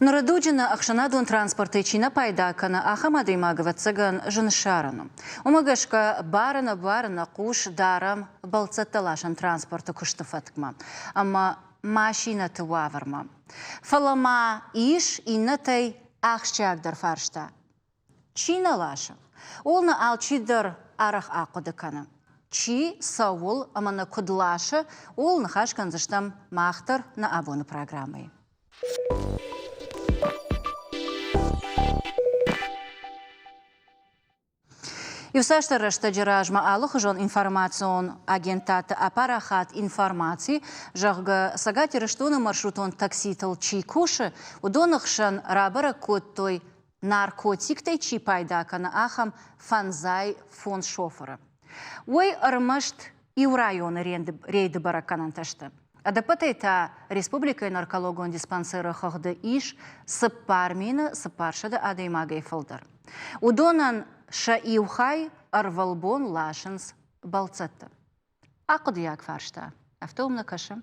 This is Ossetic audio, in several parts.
Ныры дуджы нӕ ӕхсӕнадон транспортӕй чи нӕ пайда кӕны, ахӕм адӕймаг, ӕвӕццӕгӕн, зын ссарын у. Уымӕ гӕсгӕ бар-ӕнӕбары нӕ хъус дарӕм бӕлццӕттӕ ласӕн транспорты куысты фӕткмӕ ӕмӕ машинӕты уавӕрмӕ. Фӕлӕ ма ис иннӕтӕй ахсджиагдӕр фарста. Чи нӕ ласы, ууыл нӕ алчидӕр арӕх ахъуыды кӕны. Чи, цӕуыл ӕмӕ нӕ куыд ласы, ууыл ныхас кӕндзыстӕм мах дӕр нӕ абоны программӕйы. Иуцасдӕр рӕстӕджы размӕ алыхуызон информацион агентадты апарахат информаци, зӕгъгӕ, Цӕгат Ирыстоны маршрутон такситыл чи кусы, уыдоны хсӕн рабӕрӕг кодтой наркотиктӕй чи пайда кӕны, ахӕм фӕндзай фондз шофыры. Уый ӕрмӕст иу районы рейды бӕрӕггӕнӕнтӕ сты. Ӕдӕппӕтӕй та республикӕйы наркологон диспансеры хыгъды ис 4400 адӕймагӕй фылдӕр. Уыдонӕн сӕ иу хай ӕрвылбон ласынц бӕлццӕтты. Ахъуыдыйаг фарста. Афтӕ уым нӕ кӕсы?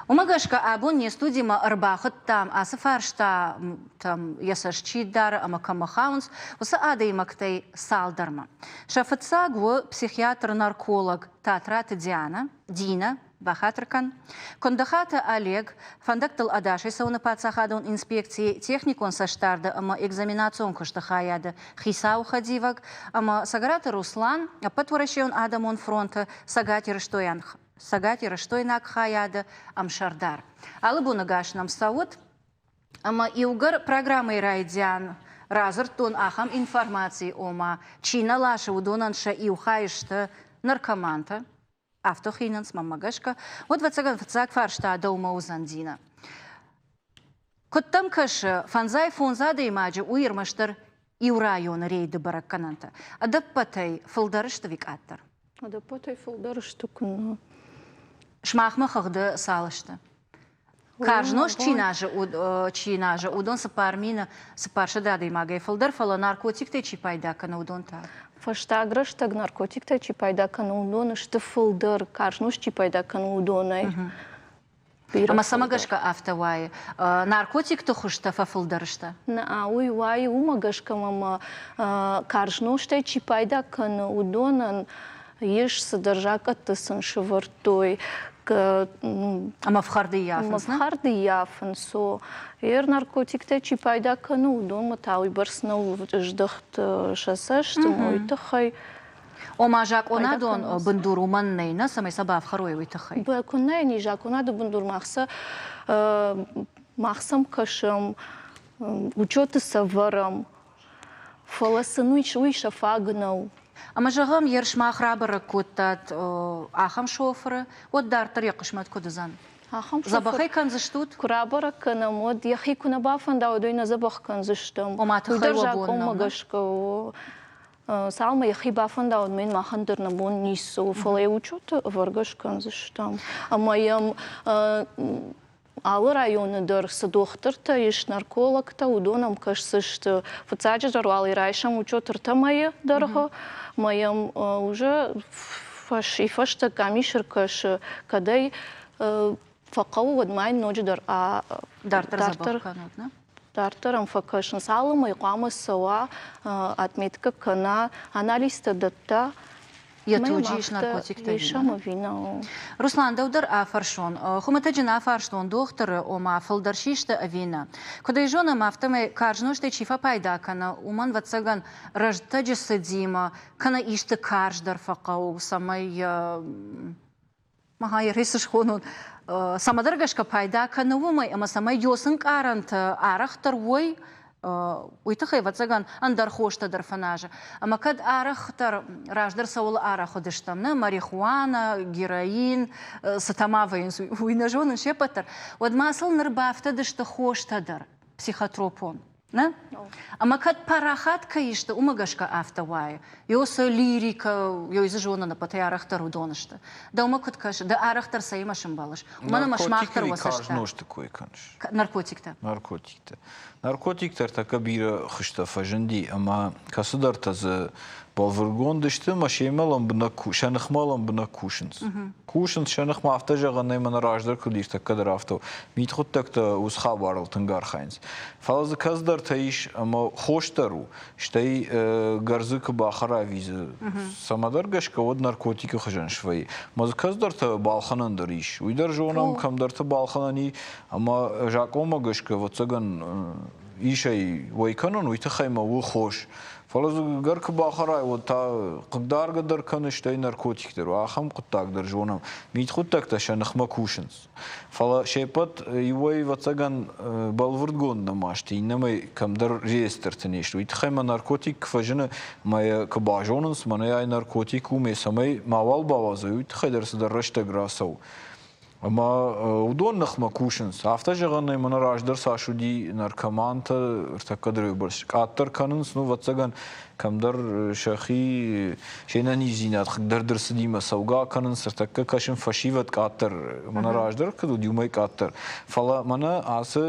Уымӕ гӕсгӕ абон не студимӕ ӕрбахуыдтам ацы фарстатӕм йӕ цӕст чи дары ӕмӕ кӕмӕ хауынц, уыцы адӕймӕгтӕй цалдӕрмӕ. Сӕ фыццаг у психиатр-нарколог Татраты Диана, Дина, бахатыр кӕн. Куындыхаты Олег, фӕндӕгтыл ӕдасӕй цӕуыны паддзахадон инспекцийы техникон цӕстдарды ӕмӕ экзаменацион куысты хайады хицауы хӕдивӕг ӕмӕ Цӕгӕраты Руслан, Ӕппӕтуӕрӕсейон адӕмон фронты Цӕгатирыстойнаг хайады ӕмсӕрдар. Алы боны гӕс нӕм цӕут ӕмӕ иугӕр программӕйы райдиан радзырдтон ахӕм информаци, ома чи нӕ ласы, уыдонӕн сӕ иу хай сты наркомантӕ, афтӕ хинынц мӕнмӕ гӕсгӕ, уӕд, ӕвӕццӕгӕн, фыццаг фарста дӕумӕ уыдзӕн, Динӕ. Куыд дӕм кӕсы, фӕндзай фондз адӕймаджы уый ӕрмӕстдӕр иу районы рейды бӕрӕггӕнӕнтӕ ӕдӕппӕтӕй фылдӕр сты ӕви къаддӕр? Ӕдӕппӕтӕй фылдӕр сты куыннӕ. Сымахмӕ хыгъды цал сты? Карз нозт чи назы, чи назы, уыдон 4400 адӕймагӕй фылдӕр, фӕлӕ наркотиктӕй чи пайда кӕны, уыдон та? Фӕстаг рӕстӕг наркотиктӕй чи пайда кӕны, уыдон сты фылдӕр, карз нозт чи пайда кӕны, уыдонӕй. Ӕмӕ цӕмӕ гӕсгӕ афтӕ уайы? Наркотикты хуызтӕ фӕфылдӕр сты? Нӕ, уый уайы уымӕ гӕсгӕ ӕмӕ карз нозтӕй чи пайда кӕны, уыдонӕн ис цыдӕр закъӕттӕ сын сӕвӕрдтой. Ӕмӕ фхӕрд ӕййафынц, нӕ? Ӕфхӕрд ӕййафынц, о. Ер наркотиктӕй чи пайда кӕны, уыдонмӕ та уыйбӕрц нӕу здӕхт сӕ цӕст, ӕмӕ уый тыххӕй Ома закъонадон бындур уымӕн нӕй, нӕ, цӕмӕй сӕ бафхӕрой, уый тыххӕй? Куыннӕ йын и закъонады бындур, мах сӕм кӕсӕм, учеты сӕвӕрӕм, фӕлӕ сын уый сӕ фаг нӕу. Ӕмӕ зӕгъӕм, ер сымах рабӕрӕг кодтат ахӕм шофыры, уӕд дарддӕр йӕ хъысмӕт куыд уыдзӕн? Ахӕм Дзӕбӕх ӕй кӕндзыстут? Куы рабӕрӕг кӕнӕм, уӕд йӕхи куы нӕ бафӕнда, уӕд ӕй нӕ дзӕбӕх кӕндзыстӕм. Ома тыххӕй Уый дӕр уӕ бон закъонмӕ нӕу, нӕ? гӕсгӕ у. Цалынмӕ йӕхи бафӕнда, уӕдмӕ йын махӕн дӕр нӕ бон ницы у, фӕлӕ йӕ учеты ӕвӕргӕ скӕндзыстӕм. Ӕмӕ йӕм алы районы дӕр цы дохтыртӕ ис, наркологтӕ, уыдон ӕм кӕсдзысты. Фыццаджыдӕр уал ӕй райсӕм учет ӕртӕ мӕйы дӕргъы, ӕмӕ йӕм уже фӕстӕ къамис ӕркӕсы, кӕд ӕй фӕхъӕуы, уӕд ма йын ноджыдӕр дарддӕр дзӕбӕх кӕнут, нӕ? Дарддӕр ӕм фӕкӕсынц. Алымӕй хъуамӕ цӕуа, отметкӕ кӕна, анализтӕ дӕтта. Йӕ туджы ис наркотиктӕ ӕви нӕ? Руслан, дӕу дӕр афӕрсон. Хуымӕтӕджы нӕ афарстон дохтыры, ома фылдӕр систы ӕви нӕ. Куыд ӕй зонӕм, афтӕмӕй карз нозтӕй чи фӕпайда кӕны, уымӕн, ӕвӕццӕгӕн, рӕстӕджы цыдимӕ кӕнӕ исты карздӕр фӕхъӕуы, цӕмӕй Махӕн йӕхи цы схонон, цӕмӕдӕр гӕсгӕ пайда кӕны уымӕй, ӕмӕ цӕмӕй йосы нкъарӕнтӕ арӕхдӕр уой, уый тыххӕй, ӕвӕццӕгӕн, ӕндӕр хостӕ дӕр фӕназы. Ӕмӕ кӕд арӕхдӕр, раздӕр цӕуыл арӕх уыдыстӕм, нӕ, марихуана, героин, цытӕ ма вӕййынц, уый нӕ зонын се ппӕт дӕр, уӕд ма сыл ныр бафтыдысты хостӕ дӕр, психотропон. Нӕ? Ӕмӕ кӕд парахат кӕй сты, уымӕ гӕсгӕ афтӕ уайы. Ё сӕ лирикӕ, ё дзы зонын ӕппӕтӕй арӕхдӕр уыдон сты. Дӕумӕ куыд кӕсы, ды арӕхдӕр цӕимӕ сӕмбӕлыс? Уымӕн ӕмӕ сымах дӕр уӕ карз нозты кой кӕныс. Наркотиктӕ. Наркотиктӕ. Наркотиктӕ ӕртӕккӕ бирӕ хуызтӕ фӕзынди ӕмӕ кӕцыдӕртӕ дзы бӕлвырдгонд сты ӕмӕ семӕ лӕмбынӕг сӕ ныхмӕ лӕмбынӕг кусынц. Кусынц сӕ ныхмӕ, афтӕ зӕгъӕн нӕй, мӕнӕ раздӕр куыд ис, тӕккӕ дӕр афтӕ. Мидхъуыддӕгтӕ уыцы хабарыл тынг архайынц. Фӕлӕ дзы кӕцыдӕртӕ ис ӕмӕ хос дӕр у, стӕй гӕрзы куы бахӕра ӕви дзы цӕмӕдӕр гӕсгӕ, уӕд наркотикы хуызӕн свӕййы. Ӕмӕ дзы кӕцыдӕртӕ балхӕнӕн дӕр ис. Уый дӕр зонӕм, кӕмдӕрты балхӕнӕн и, ӕмӕ закъонмӕ гӕсгӕ, ӕвӕццӕгӕн, ис ӕй уӕй кӕнын, уый тыххӕй мӕ у хос. Фӕлӕ дзы гӕр куы бахӕрай, уӕд та хъыгдаргӕ дӕр кӕны, стӕй наркотик дӕр. Ахӕм хъуыддаг дӕр зонӕм. Мидхъуыддӕгтӕ сӕ ныхмӕ кусынц. Фӕлӕ се ппӕт иуӕй, ӕвӕццӕгӕн, бӕлвырдгонд нӕма сты, иннӕмӕй кӕмдӕр реестрты не сты. Уый тыххӕй мӕ наркотик куы фӕзыны, мӕ йӕ куы базонынц, мӕнӕ ай наркотик у, ме цӕмӕй мауал бауадзой, уый тыххӕй дӕр цыдӕр рӕстӕг рацӕуы. Ӕмӕ уыдон ныхмӕ кусынц. Афтӕ зӕгъӕн нӕй, мӕнӕ раздӕр цас уыди наркомантӕ, ӕртӕккӕ дӕр уыйбӕрц къаддӕр кӕнынц, ну, ӕвӕццӕгӕн, кӕмдӕр сӕхи се нӕниздзинад хъыгдӕрд ӕрцыдимӕ цӕугӕ кӕнынц, ӕртӕккӕ кӕсын фӕсивӕд къаддӕр, мӕнӕ раздӕр куыд уыди, уымӕй къаддӕр. Фӕлӕ мӕнӕ ацы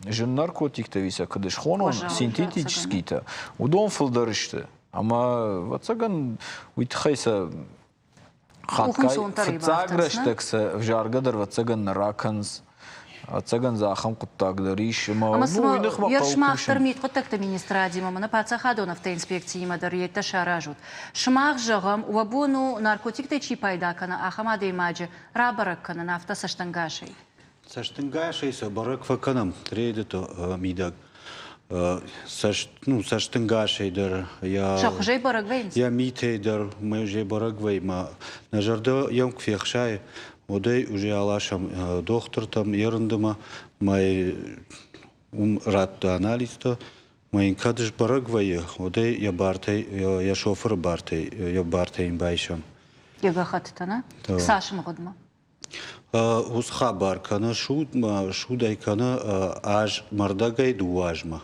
зын наркотиктӕ ӕви сӕ куыд схонон, синтетическийтӕ, уыдон фылдӕр сты. Ӕмӕ, ӕвӕццӕгӕн, уый тыххӕй сӕ Хатгай фыццаг рӕстӕг сӕ ӕвзаргӕ дӕр ӕвӕццӕгӕн нӕ ракӕнынц. Ӕвӕццӕгӕн дзы ахӕм хъуыддаг дӕр ис, ӕмӕ ну, уый ныхмӕ хъӕуы сымах дӕр мидхъуыддӕгты министрадимӕ, мӕнӕ паддзахадон автоинспекциимӕ дӕр йедтӕ саразут. Сымах, зӕгъӕм, уӕ бон у, наркотиктӕй чи пайда кӕны, ахӕм адӕймаджы рабӕрӕг кӕнын афтӕ цӕстӕнгасӕй? Цӕстӕнгасӕй сӕ бӕрӕг фӕкӕнӕм рейдыты мидӕг. Цӕст, ну, цӕстӕнгасӕй дӕр, йӕ, Сӕ хуызӕй бӕрӕг вӕййынц? Йӕ митӕй дӕр уымӕй бӕрӕг вӕййы. Мӕ нӕ зӕрдӕ йӕм куы фехсайы, уӕд ӕй уже аласӕм дохтыртӕм, ерындымӕ, мӕ уым радты анализтӕ. Мӕ йын кӕд сбӕрӕг вӕййы, уӕд ӕй йӕ бартӕй, йӕ шофыры бартӕй, йӕ бартӕй йын байсӕм. Йӕ гӕххӕттытӕ, нӕ? Цас мгъуыдмӕ? Уыцы хабар кӕны судмӕ, судӕй кӕны аз мӕрдӕгӕй дыууӕ азмӕ.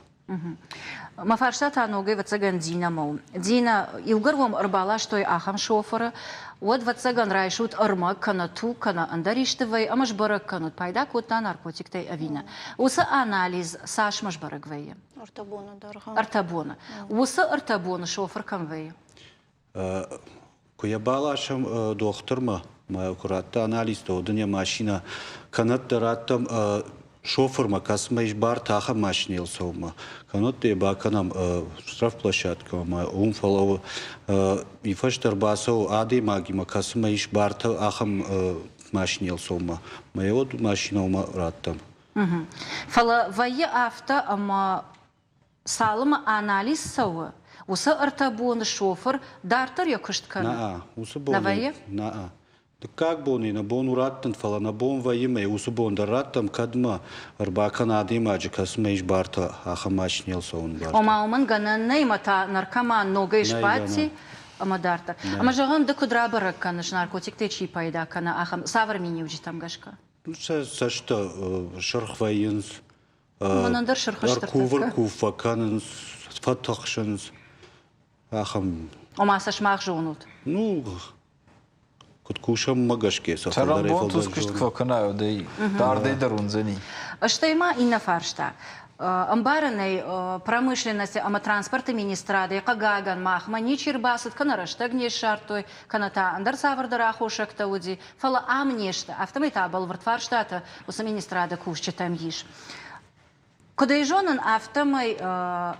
Мӕ фарста та ногӕй, ӕвӕццӕгӕн, Динӕмӕ у. Динӕ, иугӕр уӕм ӕрбаластой ахӕм шофыры, уӕд, ӕвӕццӕгӕн, райсут ӕрмӕг кӕнӕ туг кӕнӕ ӕндӕр исты вӕййы ӕмӕ сбӕрӕг кӕнут, пайда кодта наркотиктӕй ӕви нӕ. Уыцы анализ цасмӕ сбӕрӕг вӕййы? Ӕртӕ боны дӕргъы. Ӕртӕ боны. Уыцы ӕртӕ боны шофыр кӕм вӕййы? Куы йӕ баласӕм дохтырмӕ, мӕ куы радта анализтӕ, уӕд ын йӕ машинӕ кӕнӕдтӕ раттӕм шофырмӕ, кӕцымӕ ис бартӕ, ахӕм машинӕйыл цӕуынмӕ. Кӕнӕдтӕ йӕ бакӕнӕм штрафплощадкӕмӕ, уым фӕлӕууы. Уый фӕстӕ ӕрбацӕуы адӕймагимӕ, кӕцымӕ ис бартӕ, ахӕм машинӕйыл цӕуынмӕ. Мӕ йӕ уӕд машинӕ уымӕ раттӕм. Фӕлӕ вӕййы афтӕ, ӕмӕ Цалынмӕ анализ цӕуы, уыцы ӕртӕ боны шофыр дарддӕр йӕ куыст кӕны. Нӕ, уыцы бон. Нӕ вӕййы? Нӕ. Дыккаг бон нӕ бон у раттын, фӕлӕ нӕ бон вӕййы мӕ уыцы бон дӕр раттӕм, кӕдмӕ ӕрбакӕна адӕймаджы, кӕцымӕ ис бартӕ, ахӕм машинӕйыл цӕуын бартӕ. Ома уымӕн гӕнӕн нӕй, ӕмӕ та наркоман ногӕй сбадти ӕмӕ дарддӕр. Ӕмӕ зӕгъӕм, ды куыд рабӕрӕг кӕныс, наркотиктӕй чи пайда кӕны, ахӕм цавӕр миниуджытӕм гӕсгӕ? Сӕ цӕстӕ сырх вӕййынц, Мӕнӕн дӕр сырх Ӕркув-ӕркув фӕкӕнынц, фӕтыхсынц. Ахӕм. Ома сӕ сымах зонут? Ну, куыд кусӕм, уымӕ гӕсгӕ сӕ фылдӕрӕй фылдӕр куыст куы фӕкӕнай, уӕд ӕй дардӕй дӕр уындзӕни. Стӕй ма иннӕ фарста. Ӕмбарын ӕй, промышленности ӕмӕ транспорты министрадӕй, хъыгагӕн, махмӕ ничи рбацыд, кӕнӕ рӕстӕг не ссардтой, кӕнӕ та ӕндӕр цавӕрдӕр аххосӕгтӕ уыди, фӕлӕ ам не сты. Афтӕмӕй та бӕлвырд фарстатӕ уыцы министрады кусджытӕм ис. Куыд ӕй зонын, афтӕмӕй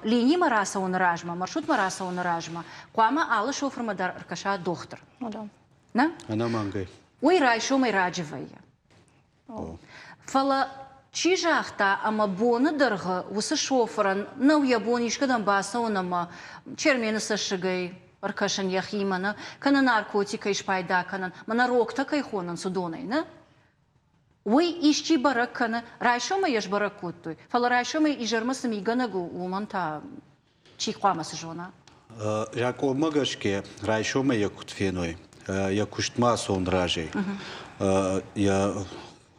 линимӕ рацӕуыны размӕ, маршрутмӕ рацӕуыны размӕ хъуамӕ алы шофырмӕ дӕр ӕркӕса дохтыр. Нӕ? Ӕнӕмӕнгӕй. Уый райсомӕй раджы вӕййы. Фӕлӕ чи загъта, ӕмӕ боны дӕргъы уыцы шофырӕн нӕу йӕ бон искӕдӕм бацӕуын ӕмӕ Чермены цӕссыгӕй ӕркӕсын йӕхимӕ, нӕ, кӕнӕ наркотикӕй спайда кӕнын, мӕнӕ рогтӕ кӕй хонынц, уыдонӕй, нӕ? Уый исчи бӕрӕг кӕны, райсомӕй йӕ сбӕрӕг кодтой, фӕлӕ райсомӕй изӕрмӕ цы мигӕнӕг у, уымӕн та чи хъуамӕ цы зона? Закъонмӕ гӕсгӕ райсомӕй йӕ куыд феной, йӕ куыстмӕ ацӕуын разӕй, йӕ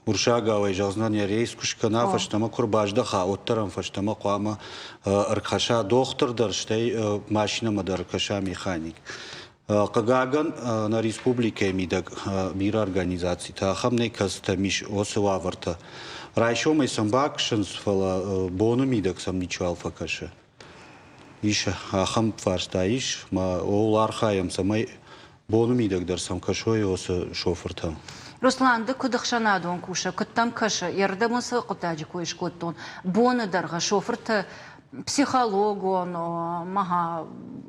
Уырыссагау ӕй зӕгъдзынӕн, йӕ рейс куы скӕна, фӕстӕмӕ куы рбаздӕха, уӕддӕр ӕм фӕстӕмӕ хъуамӕ ӕркӕса дохтыр дӕр, стӕй машинӕмӕ дӕр ӕркӕса механик. Хъыгагӕн, нӕ республикӕйы мидӕг бирӕ организацитӕ ахӕм нӕй, кӕцытӕм ис уыцы уавӕртӕ. Райсомӕй сӕм бакӕсынц, фӕлӕ боны мидӕг сӕм ничиуал фӕкӕсы. Ис ахӕм фарста ис, мӕ ууыл архайӕм, цӕмӕй боны мидӕг дӕр сӕм кӕсой уыцы шофыртӕ. Руслан, ды куыд ӕхсӕнадон кусӕг, куыд дӕм кӕсы, йе рдӕбон цы хъуыддаджы кой скодтон, боны дӕргъы шофырты психологон, мага,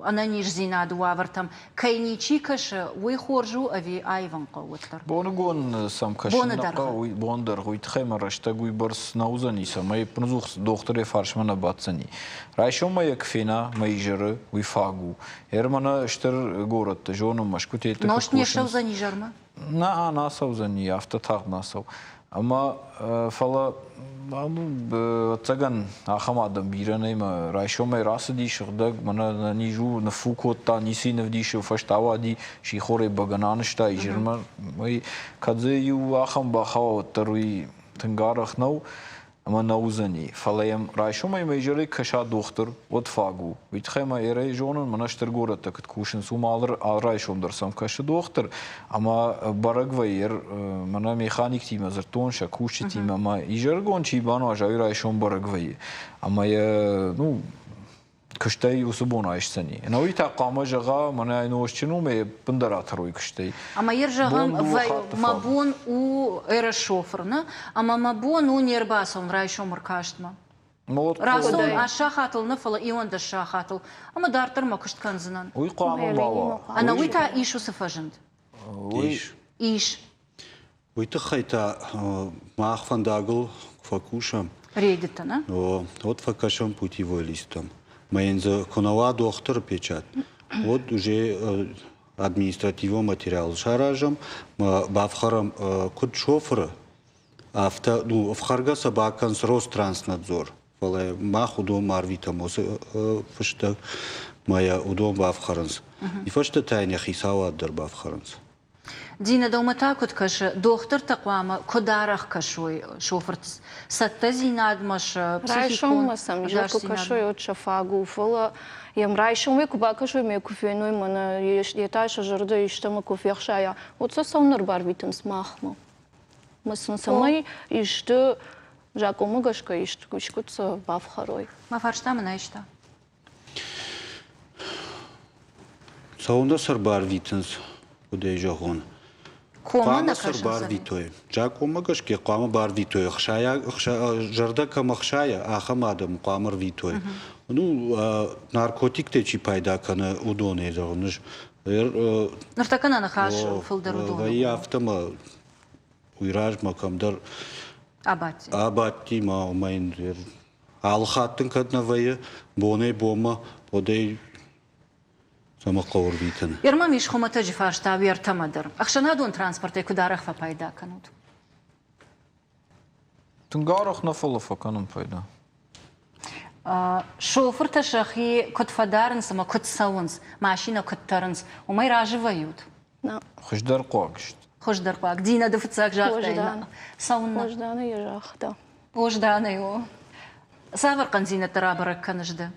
ӕнӕниздзинады уавӕртӕм кӕй ничи кӕсы, уый хорз у ӕви аивын хъӕуы уӕддӕр? Боныгон сӕм кӕсын нӕ хъӕуы, бон дӕргъы, уый тыххӕй мӕ рӕстӕг уыйбӕрц нӕ уыдзӕни, цӕмӕй ӕппынӕдзух дохтыр йӕ фарсмӕ нӕ баддзӕни. Райсоммӕ йӕ куы фена мӕ изӕры, уый фаг у. Ӕрмӕнӕ стыр горӕтты, зонын, Мӕскуытӕй Нозт не ссӕудзӕн изӕрмӕ? Нӕ, нӕ ацӕудзӕни, афтӕ тагъд нӕ ацӕу. Ӕмӕ фӕлӕ ӕцӕгӕн ахӕм адӕм бирӕ нӕй мӕ райсомӕй рацыди сыгъдӕг, мӕнӕ низ у, ныффу кодта, ницы йын ӕвдисы, фӕстӕ ауади, сихорӕй бӕгӕны анызта изӕрмӕ. Уый кӕд дзы иу ахӕм бахауа, уӕддӕр уый тынг арӕх нӕу. Ӕмӕ нӕ уыдзӕни. Фӕлӕ йӕм райсомӕй мӕ изӕрӕй кӕса дохтыр, уӕд фаг у. Уый тыххӕй мӕ эрӕй зонын, мӕнӕ стыр горӕттӕ куыд кусынц, уым алы, алы райсом дӕр сӕм кӕсы дохтыр, ӕмӕ бӕрӕг вӕййы, мӕнӕ механиктимӕ дзырдтон, сӕ кусджытимӕ, ӕмӕ изӕрыгон чи бануаза, уый райсом бӕрӕг вӕййы. Ӕмӕ йӕ, ну, куыстӕй уыцы бон айсдзӕни. Ӕнӕуый та хъуамӕ зӕгъа, мӕнӕ нозтджын у, мӕ ӕппындӕр атӕрой куыстӕй. Ӕмӕ йе зӕгъӕм, мӕ бон у эрошофыр, нӕ? Ӕмӕ мӕ бон у не рбацӕуын райсом ӕркастмӕ. Рацӕуын аст сахатыл нӕ, фӕлӕ 11 сахатыл. Ӕмӕ дарддӕр мӕ куыст кӕндзынӕн. Уый хъуамӕ ма уа. Ӕнӕуый та ис уыцы фӕзынд. Ис. Ис. Уый тыххӕй та мах фӕндагыл куы фӕкусӕм, Рейдыты, нӕ? О, уӕд фӕкӕсӕм путевой листтӕм. Мӕ йын дзы куы нӕ уа дохтыры печать, уӕд уже административон материал саразӕм, бафхӕрӕм куыд шофыры, афтӕ, ну, ӕфхӕргӕ сӕ бакӕнынц Ространснадзор, фӕлӕ мах уыдонмӕ арвитӕм уыцы фыстӕг, мӕ йӕ уыдон бафхӕрынц. И фӕстӕ та йын йӕ хицауад дӕр бафхӕрынц. Динӕ, дӕумӕ та куыд кӕсы, дохтыртӕ хъуамӕ куыд арӕх кӕсой шофырты цӕттӕдзинадмӕ, сӕ психикон Райсоммӕ сӕм изӕр куы кӕсой, уӕд сӕ фаг у, фӕлӕ йӕм райсомӕй куы бакӕсой ӕмӕ куы феной, мӕнӕ йе та сӕ зӕрдӕ истӕмӕ куы фехсайа, уӕд сӕ цӕуылнӕ ӕрбарвитынц махмӕ? Ӕмӕ сын цӕмӕй исты закъонмӕ гӕсгӕ исты искуыд сӕ бафхӕрой. Мӕ фарста мын айста. Цӕуылнӕ сӕ рбарвитынц, куыдӕй зӕгъон? Коммӕ Хъуамӕ нӕ сӕ кӕсынц ӕви? рбарвитой. Закъонмӕ гӕсгӕ хъуамӕ барвитой. Ӕхсайа, зӕрдӕ кӕм ӕхсайа, ахӕм адӕмы хъуамӕ рвитой. Ну, наркотиктӕй чи пайда кӕны, уыдонӕй зӕгъын ӕз. Ныртӕккӕ нӕ ныхас фылдӕр уыдоныл. Вӕййы афтӕ ӕмӕ уый размӕ кӕмдӕр абадти. Абадти ма ӕмӕ йын Алы хатт ын кӕд нӕ вӕййы, бонӕй-бонмӕ, уӕд ӕй цӕмӕ хъӕуы рвитын. Ермам ис хуымӕтӕджы фарста уӕртӕмӕ дӕр. Ӕхсӕнадон транспортӕй куыд арӕх фӕпайда кӕнут? Тынг арӕх нӕ, фӕлӕ фӕкӕнын пайда. Шофыртӕ сӕхи куыд фӕдарынц ӕмӕ куыд цӕуынц, машинӕ куыд тӕрынц, уымӕй разы вӕййут? Хуыздӕр хъуаг сты. Хуыздӕр хъуаг. Дина, ды фыццаг загътай. Цӕуыннӕ? Уӕзданы йӕ загъта. Уӕзданӕй у. Цавӕр хъӕндзинӕдтӕ рабӕрӕг кӕныс ды?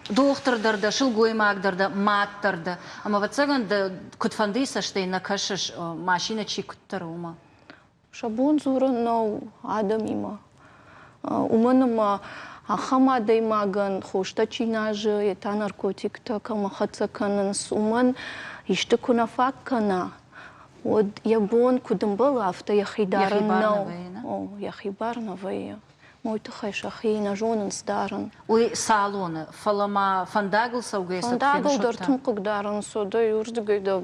Дохтыр дӕр дӕ, сылгоймаг дӕр дӕ, мад дӕр дӕ. Ӕмӕ, ӕвӕццӕгӕн, ды куыдфӕндыйы цӕстӕй нӕ кӕсыс, машинӕ чи куыддӕр, уымӕ. Сӕ бон дзурын нӕу адӕмимӕ. Уымӕн ӕмӕ ахӕм адӕймагӕн хостӕ чи назы, йе та наркотиктӕ кӕмӕ хӕццӕ кӕнынц, уымӕн исты куы нӕ фаг кӕна, уӕд йӕ бон куыд ӕмбӕлы, афтӕ йӕхи дарын нӕу. О, йӕхи бар нӕ вӕййы. Уый тыххӕй сӕхи нӕ зонынц дарын. Уый салоны, фӕлӕ ма фӕндагыл цӕугӕйӕ Фӕндагыл дӕр тынг хъыгдарынц, уӕдӕ иуырдыгӕй дӕ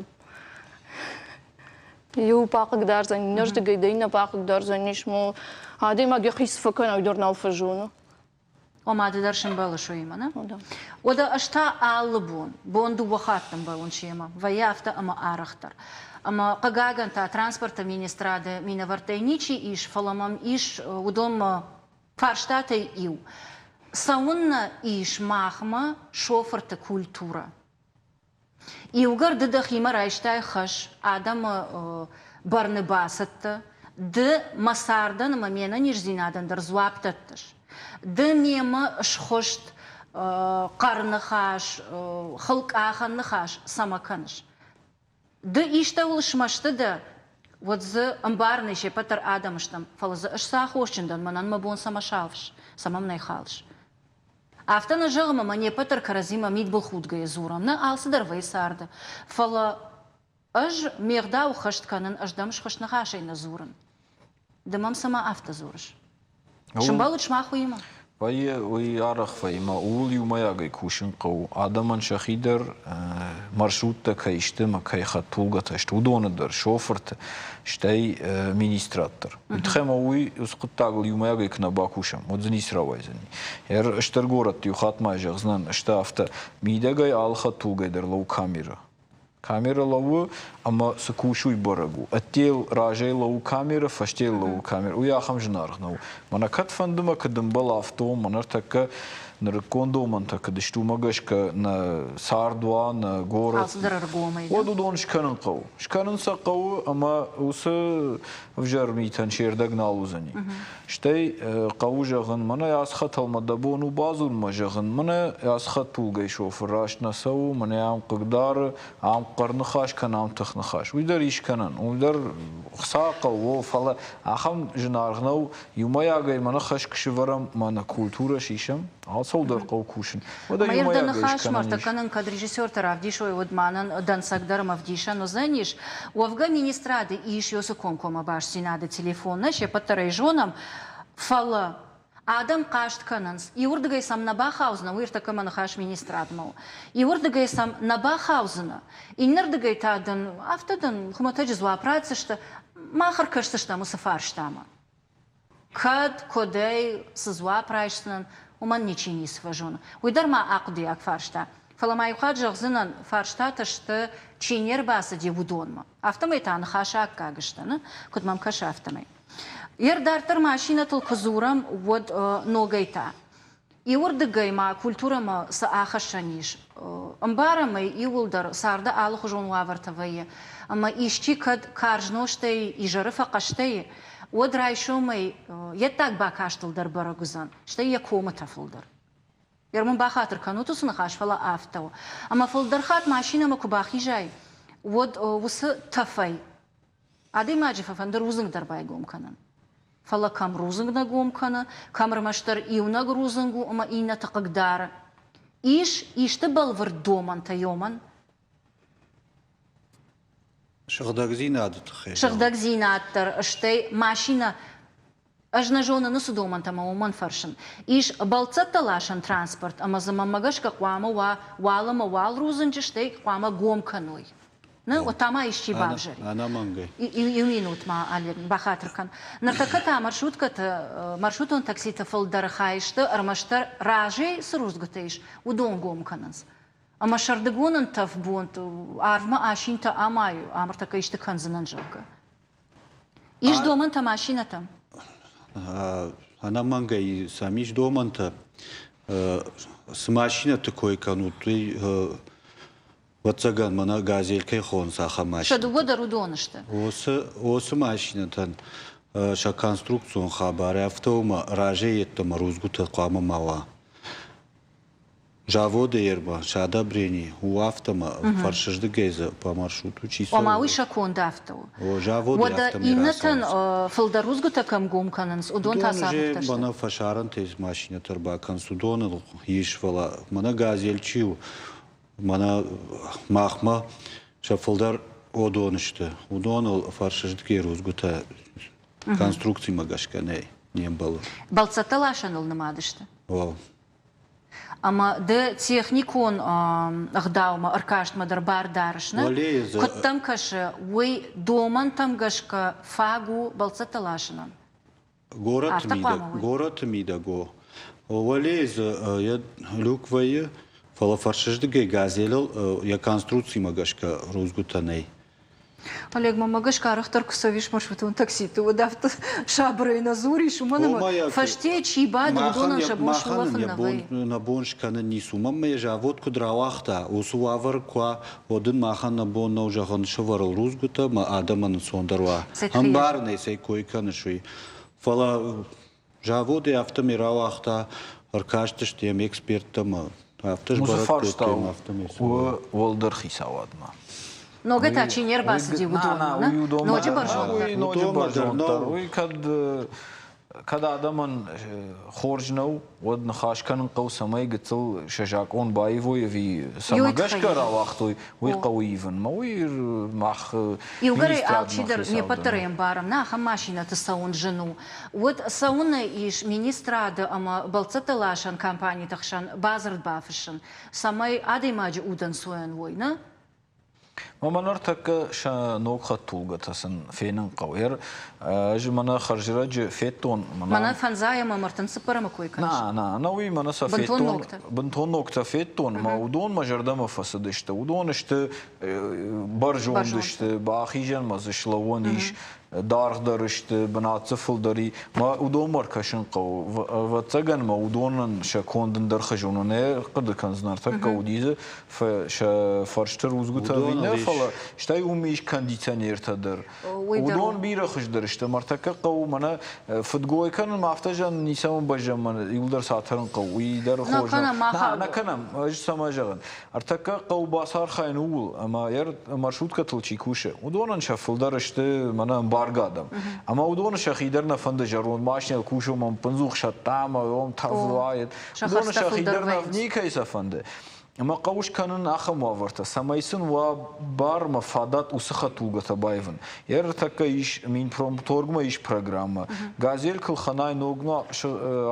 иу бахъыгдардзӕн, иннӕрдыгӕй дӕ иннӕ бахъыгдардзӕнис. Адӕймаг йӕхи цы фӕкӕна, уый дӕр нал фӕзоны. Ома ды дӕр сӕмбӕлыс уыимӕ, нӕ? Уӕдӕ ӕз та алы бон, бон дыууӕ хатты ӕмбӕлын семӕ, вӕййы афтӕ ӕмӕ арӕхдӕр. Ӕмӕ хъыгагӕн та транспорты министрады минӕвӕрттӕй ничи ис, фӕлӕ мӕм ис уыдонмӕ фарстатӕй иу. Цӕуыннӕ ис махмӕ шофырты культурӕ? Иугӕр ды дӕхимӕ райстай хӕс адӕмы бӕрны бацыдтӕ, ды мӕ цардӕн ӕмӕ ме нӕниздзинадӕн дӕр дзуапп дӕттыс. Ды мемӕ схуыст хъӕр ныхас, хылкъахӕн ныхас цӕмӕ кӕныс? Ды истӕуыл смӕсты дӕ, уӕд дзы ӕмбарын се ппӕт дӕр адӕм стӕм, фӕлӕ дзы ӕз цы аххосджын дӕн, мӕнӕн мӕ бон цӕмӕ салфыс, цӕмӕ мын ӕй халыс? Афтӕ нӕ зӕгъӕм, ӕмӕ не ппӕт дӕр кӕрӕдзимӕ мидбылхудгӕйӕ дзурӕм, нӕ, алцыдӕр вӕййы царды. Фӕлӕ ӕз ме гъдау хӕст кӕнын, ӕз дӕм схуыст ныхасӕй нӕ дзурын. Ды мӕм цӕмӕ афтӕ дзурыс? Сымбӕлут сымах уыимӕ? Вӕййы, уый арӕх вӕййы ӕмӕ ууыл иумӕйагӕй кусын хъӕуы. Адӕмӕн сӕхи дӕр маршруттӕ кӕй сты ӕмӕ кӕй хӕдтулгӕтӕ сты, уыдоны дӕр, шофырты, стӕй министрад дӕр. Уый тыххӕй ӕмӕ уый уыцы хъуыддагыл иумӕйагӕй куы нӕ бакусӕм, уӕд дзы ницы рауайдзӕни. Стыр горӕтты иу хатт ма зӕгъдзынӕн, сты афтӕ, мидӕгӕй алы хӕдтулгӕйы дӕр лӕууы камерӕ. Камерӕ лӕууы ӕмӕ цы кусы, уый бӕрӕг у. Ӕдде разӕй лӕууы камерӕ, фӕсте лӕууы камерӕ. Уый ахӕм зынаргъ нӕу. Мӕнӕ кӕд фӕнды мӕ куыд ӕмбӕлы, афтӕ у. Мӕнӕ ӕртӕккӕ нырыккон домӕнтӕ куыд сты, уымӕ гӕсгӕ нӕ цард уа, нӕ горӕт. Алцыдӕр ӕргомӕй. Уӕд уыдон скӕнын хъӕуы. Скӕнын сӕ хъӕуы ӕмӕ уыцы ӕвзӕр митӕн се рдӕг нал уыдзӕни. Стӕй хъӕуы зӕгъын, мӕнӕ ацы хӕтӕлмӕ дӕ бон у бадзурынмӕ зӕгъын, мӕнӕ ацы хӕдтулгӕйы шофыр раст нӕ цӕуы, мӕнӕ ам хъыгдары, ам хъӕрныхас кӕны, ам тыхныхас. Уый дӕр ис кӕнӕн, уый дӕр хца хъӕуы, фӕлӕ ахӕм зынаргъ нӕу, иумӕйагӕй мӕнӕ хӕс куы сӕвӕрӕм, мӕнӕ культурӕ сисӕм, алцӕуыл дӕр хъӕуы кусын. Уӕдӕ иумӕйагӕй ныхасмӕ кӕнын, кӕд режиссертӕ равдисой, уӕд мӕнӕн дӕнцӕг дӕр ӕмӕ ӕвдисӕн уыдзӕнис. Уӕвгӕ министрады ис уыцы комкоммӕ бастдзинады телефон, нӕ се ппӕт дӕр ӕй зонӕм, фӕлӕ адӕм хъаст кӕнынц, иуырдыгӕй сӕм нӕ бахаудзынӕ, уый ӕртӕккӕ мӕ ныхас министрадмӕ у, иуырдыгӕй сӕм нӕ бахаудзынӕ, иннӕрдыгӕй та дын афтӕ дын хуымӕтӕджы дзуапп ратдзысты, мах ӕркӕсдзыстӕм уыцы фарстамӕ. Кӕд, куыдӕй, цы дзуапп райсдзынӕн, уымӕн ничи ницы фӕзоны. Уый дӕр ма ахъуыдыйаг фарста. Фӕлӕ ма иу хатт зӕгъдзынӕн, фарстатӕ сты, чи не рбацыди, уыдонмӕ. Афтӕмӕй та ныхасы аккаг сты, нӕ? Куыд мӕм кӕсы, афтӕмӕй. Ер дарддӕр машинӕтыл куы дзурӕм, уӕд ногӕй та Иуырдыгӕй ма культурӕмӕ цы ахӕссӕн ис? Ӕмбарӕм ӕй, иууылдӕр царды алыхуызон уавӕртӕ вӕййы, ӕмӕ исчи кӕд карз нозтӕй изӕры фӕхъӕстӕ и, уӕд райсомӕй йе ддаг бакастыл дӕр бӕрӕг уыдзӕн, стӕй йӕ комы тӕфыл дӕр. Ер мын бахатыр кӕнут уыцы ныхас, фӕлӕ афтӕ у. Ӕмӕ фылдӕр хатт машинӕмӕ куы бахизай, уӕд уыцы тӕфӕй Адӕймаджы фӕфӕнды рудзынг дӕр байгом кӕнын. Фӕлӕ кӕм рудзынг нӕ гом кӕны, кӕм ӕрмӕстдӕр иунӕг рудзынг у ӕмӕ иннӕты хъыгдары. Ис исты бӕлвырд домӕнтӕ ёмӕн? Сыгъдӕгдзинады тыххӕй. Сыгъдӕгдзинад дӕр, стӕй машинӕ Ӕз нӕ зонын уыцы домӕнтӕ ӕмӕ уымӕн фӕрсын. Ис бӕлццӕттӕ ласӕн транспорт ӕмӕ дзы мӕнмӕ гӕсгӕ хъуамӕ уа уал ӕмӕ уал рудзынджы, стӕй хъуамӕ гом кӕной. Нӕ, уӕд та ма исчи бавзарид. Ӕнӕмӕнгӕй. Иу минут ма, Олег, бахатыр кӕн. Ныртӕккӕ та маршруткӕты, маршрутон такситы фылдӕр хай сты, ӕрмӕстдӕр разӕй цы рудзгуытӕ ис, уыдон гом кӕнынц. Ӕмӕ сӕрдыгон ӕнтӕф бонты арвмӕ асинтӕ амайы, ам ӕртӕккӕ исты кӕндзынӕн, зӕгъгӕ. Ис домӕнтӕ машинӕтӕм? Ӕнӕмӕнгӕй сӕм ис домӕнтӕ. Цы машинӕты кой кӕнут, уый ӕвӕццӕгӕн мӕнӕ газель кӕй хонынц, ахӕм машинӕтӕ. Сӕ дыууӕ дӕр уыдон сты. Уыцы машинӕтӕн сӕ конструкцион хабар афтӕ у ӕмӕ разӕй йеддӕмӕ рудзгуытӕ хъуамӕ ма уа. Заводы ерба сӕ одобрение у афтӕ ӕмӕ фӕрсыздыгӕй дзы по маршруту чи цӕуы. Ома уый сӕ конд афтӕ у. О, заводы Уӕдӕ афтӕмӕй иннӕтӕн рацӕуынц. фылдӕр рудзгуытӕ кӕм гом кӕнынц, уыдон та Уыдон цавӕртӕ же сты? мӕнӕ фӕсарӕнтӕй машинӕтӕ ӕрбакӕнынц, уыдоныл ис, фӕлӕ мӕнӕ газель чи у, мӕнӕ махмӕ сӕ фылдӕр уыдон сты. Уыдоныл фӕрсыздыгӕй рудзгуытӕ конструкцимӕ гӕсгӕ нӕй, не мбӕлы. Бӕлццӕттӕ ласӕныл нымад сты? О. Ӕмӕ ды техникон ӕгъдаумӕ ӕркастмӕ дӕр бар дарыс, нӕ? Куыд дӕм кӕсы, уый домӕнтӕм гӕсгӕ фаг у бӕлццӕттӕ ласынӕн? Горӕты мидӕг, горӕты мидӕг о. Уӕлейы дзы йӕ люк вӕййы, фӕлӕ фӕрсыздыгӕй газелыл йӕ конструкцимӕ гӕсгӕ рудзгуытӕ нӕй. Олег, мӕнмӕ гӕсгӕ арӕхдӕр куы цӕуис маршрутон такситы, уӕд афтӕ сабырӕй нӕ дзурис, уымӕн ӕмӕ фӕсте чи бады, уыдонӕн сӕ бон сулӕфын нӕ вӕййы. Нӕ бон скӕнын ницы. Уымӕн ма йӕ завод куыд рауагъта, уыцы уавӕр куы уа, уӕд ын махӕн нӕ бон нӕу зӕгъын сывӕрыл рудзгуытӕ ӕмӕ адӕмӕн ӕнцондӕр уа. Ӕмбарынӕй цӕй кой кӕныс, уый. Фӕлӕ Заводӕй афтӕмӕй рауагъта, ӕркастысты йӕм эксперттӕ ӕмӕ афтӕ сбӕрӕг кодтой ӕмӕ афтӕмӕй у уӕлдӕр хицауадмӕ. Ногӕй та чи не рбацыди, уыдонмӕ, ноджы бӕрзонддӕр. Ноджы бӕрзонддӕр. Уый кӕд кӕд адӕмӕн хорз нӕу, уӕд ныхас кӕнын хъӕуы, цӕмӕй гыццыл сӕ закъон баивой ӕви цӕмӕ гӕсгӕ рауагътой, уый хъӕуы ивын. Мӕ уый мах Иугӕрӕй алчидӕр не ппӕт дӕр ӕмбарӕм, нӕ ахӕм машинӕты цӕуын зын у. Уӕд цӕуыннӕ ис министрады ӕмӕ бӕлццӕттӕ ласӕн компаниты хсӕн бадзырд бафыссын, цӕмӕй адӕймаджы удӕнцойӕн уой, нӕ? Мӕ ныртӕккӕ сӕ ног хӕдтулгӕтӕ сын фенын хъӕуы. Ӕз мӕнӕ хӕрзрӕджы федтон. Мӕнӕ фӕндзай ӕмӕ 34-ӕмы кой кӕныс? Нӕ, нӕ, нӕ уый мӕнӕ сӕ федтон. Бынтон ногтӕ федтон, ӕмӕ уыдон мӕ зӕрдӕмӕ фӕцыдысты. Уыдон сты бӕрзонд сты, бахизӕнмӕ дзы слӕууӕн ис. Даргъдӕр сты, бынат дзы фылдӕр и. Мӕ уыдонмӕ ӕркӕсын хъӕуы. Ӕвӕццӕгӕн мӕ уыдонӕн сӕ конд ӕндӕр хуызон у. Нӕ хъуыды кӕндзынӕ ӕртӕккӕ уыди дзы сӕ фӕрсты рудзгуытӕ ӕви нӕ, фӕлӕ стӕй уым ис кондиционертӕ дӕр. Уыдон бирӕ хуыздӕр сты. Ӕмӕ ӕртӕккӕ хъӕуы мӕнӕ фыдгой кӕнын афтӕ зӕгъын ницӕмӕн бӕззӕм, мӕнӕ иуылдӕр сӕ атӕрын хъӕуы. Уый дӕр хорз нӕ. Нӕ кӕнӕм, ӕз цӕмӕ зӕгъын. Ӕртӕккӕ хъӕуы бацархайын ууыл, ӕмӕ маршруткӕтыл чи кусы, уыдонӕн сӕ фылдӕр сты мӕнӕ ӕмбаргӕ адӕм. Ӕмӕ уыдоны сӕхи дӕр нӕ фӕнды зӕронд машинӕйыл кусын, ӕмӕ ӕппындзух сӕтта ӕмӕ уым тӕвд Уыдоны сӕхи дӕр нӕ никӕй сӕ фӕнды. Ӕмӕ хъӕуы скӕнын ахӕм уавӕртӕ, цӕмӕй сын уа бар ӕмӕ фадат уыцы хӕдтулгӕтӕ баивын. Йӕ ӕртӕккӕ ис Минпромторгмӕ ис программӕ. Газель кылханай ног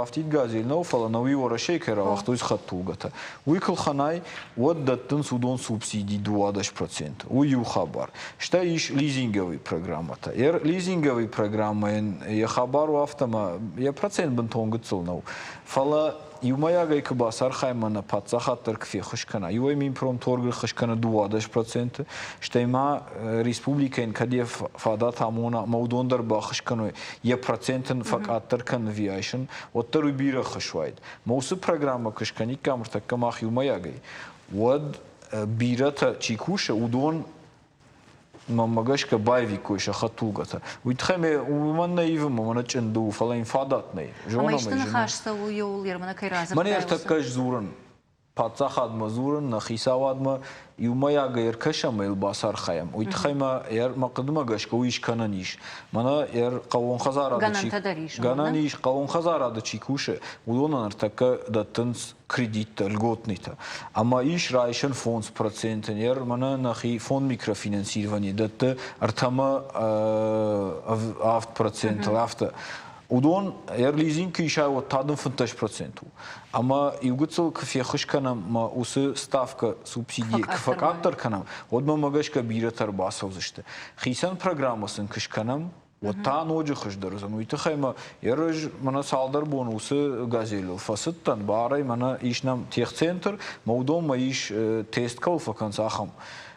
афтид газель нӕу, фӕлӕ науи Уӕрӕсейы кӕй рауагътой уыцы хӕдтулгӕтӕ. Уый куы лхӕнай, уӕд дӕттынц уыдон субсиди 12%. Уый иу хабар. Стӕй ис лизинговый программӕтӕ. Йӕ лизинговый программӕйӕн йӕ хабар у афтӕ, ӕмӕ йӕ процент бынтон гыццыл нӕу. Фӕлӕ иумӕйагӕй куы бацархайӕм ӕмӕ нӕ паддзахад дӕр куы феххуыс кӕна, иуӕй Минпромторг ӕххуыс кӕны 12%, стӕй ма республикӕйӕн кӕд йӕ фадат амона ӕмӕ уыдон дӕр баххуыс кӕной, йӕ процент ын фӕкъаддӕр кӕны ӕви айсын, уӕддӕр уый бирӕ ӕххуыс уаид. Мӕ уыцы программӕ куы скӕниккам ӕртӕккӕ мах иумӕйагӕй, уӕд бирӕтӕ чи кусы, уыдон мӕнмӕ гӕсгӕ баивиккой сӕ хӕдтулгӕтӕ. Уый тыххӕй ме уымӕн нӕ ивын, мӕнӕ чъынды у, фӕлӕ йын фадат нӕй. Ӕмӕ исты ныхас цӕуы иуыл, Ермана кӕй радзырдтай? Мӕнӕ ӕртӕккӕ ӕз дзурын паддзахадмӕ дзурын, нӕ хицауадмӕ иумӕйагӕй ӕркӕсӕм ӕмӕ йыл бацархайӕм. Уый тыххӕй ма мӕ хъуыдымӕ гӕсгӕ уый скӕнӕн ис. Мӕнӕ хъӕууон хӕдзарады чи гӕнӕн ис, хъӕууон хӕдзарады чи кусы, уыдонӕн ӕртӕккӕ дӕттынц кредиттӕ, льготныйтӕ. Ӕмӕ ис райсӕн 5%, мӕнӕ нӕхи фонд микрофинансирование дӕтты ӕртӕмӕ 7%, афтӕ. Уыдон лизинг куы исай, уӕд та дын 15% у. Ӕмӕ иугыццыл куы феххуыс кӕнӕм ӕмӕ уыцы ставкӕ субсиди куы фӕкъаддӕр кӕнӕм, уӕд мӕм гӕсгӕ бирӕтӕ ӕрбацӕудзысты. Хицӕн программӕ сын куы скӕнӕм, уӕд та ноджы хуыздӕр уыдзӕн. Уый тыххӕй мӕ ӕз мӕнӕ цалдӕр бон уыцы газелыл фӕцыдтӕн, барӕй мӕнӕ ис нӕм техцентр, мӕ уыдонмӕ ис тест кӕуыл фӕкӕнынц, ахӕм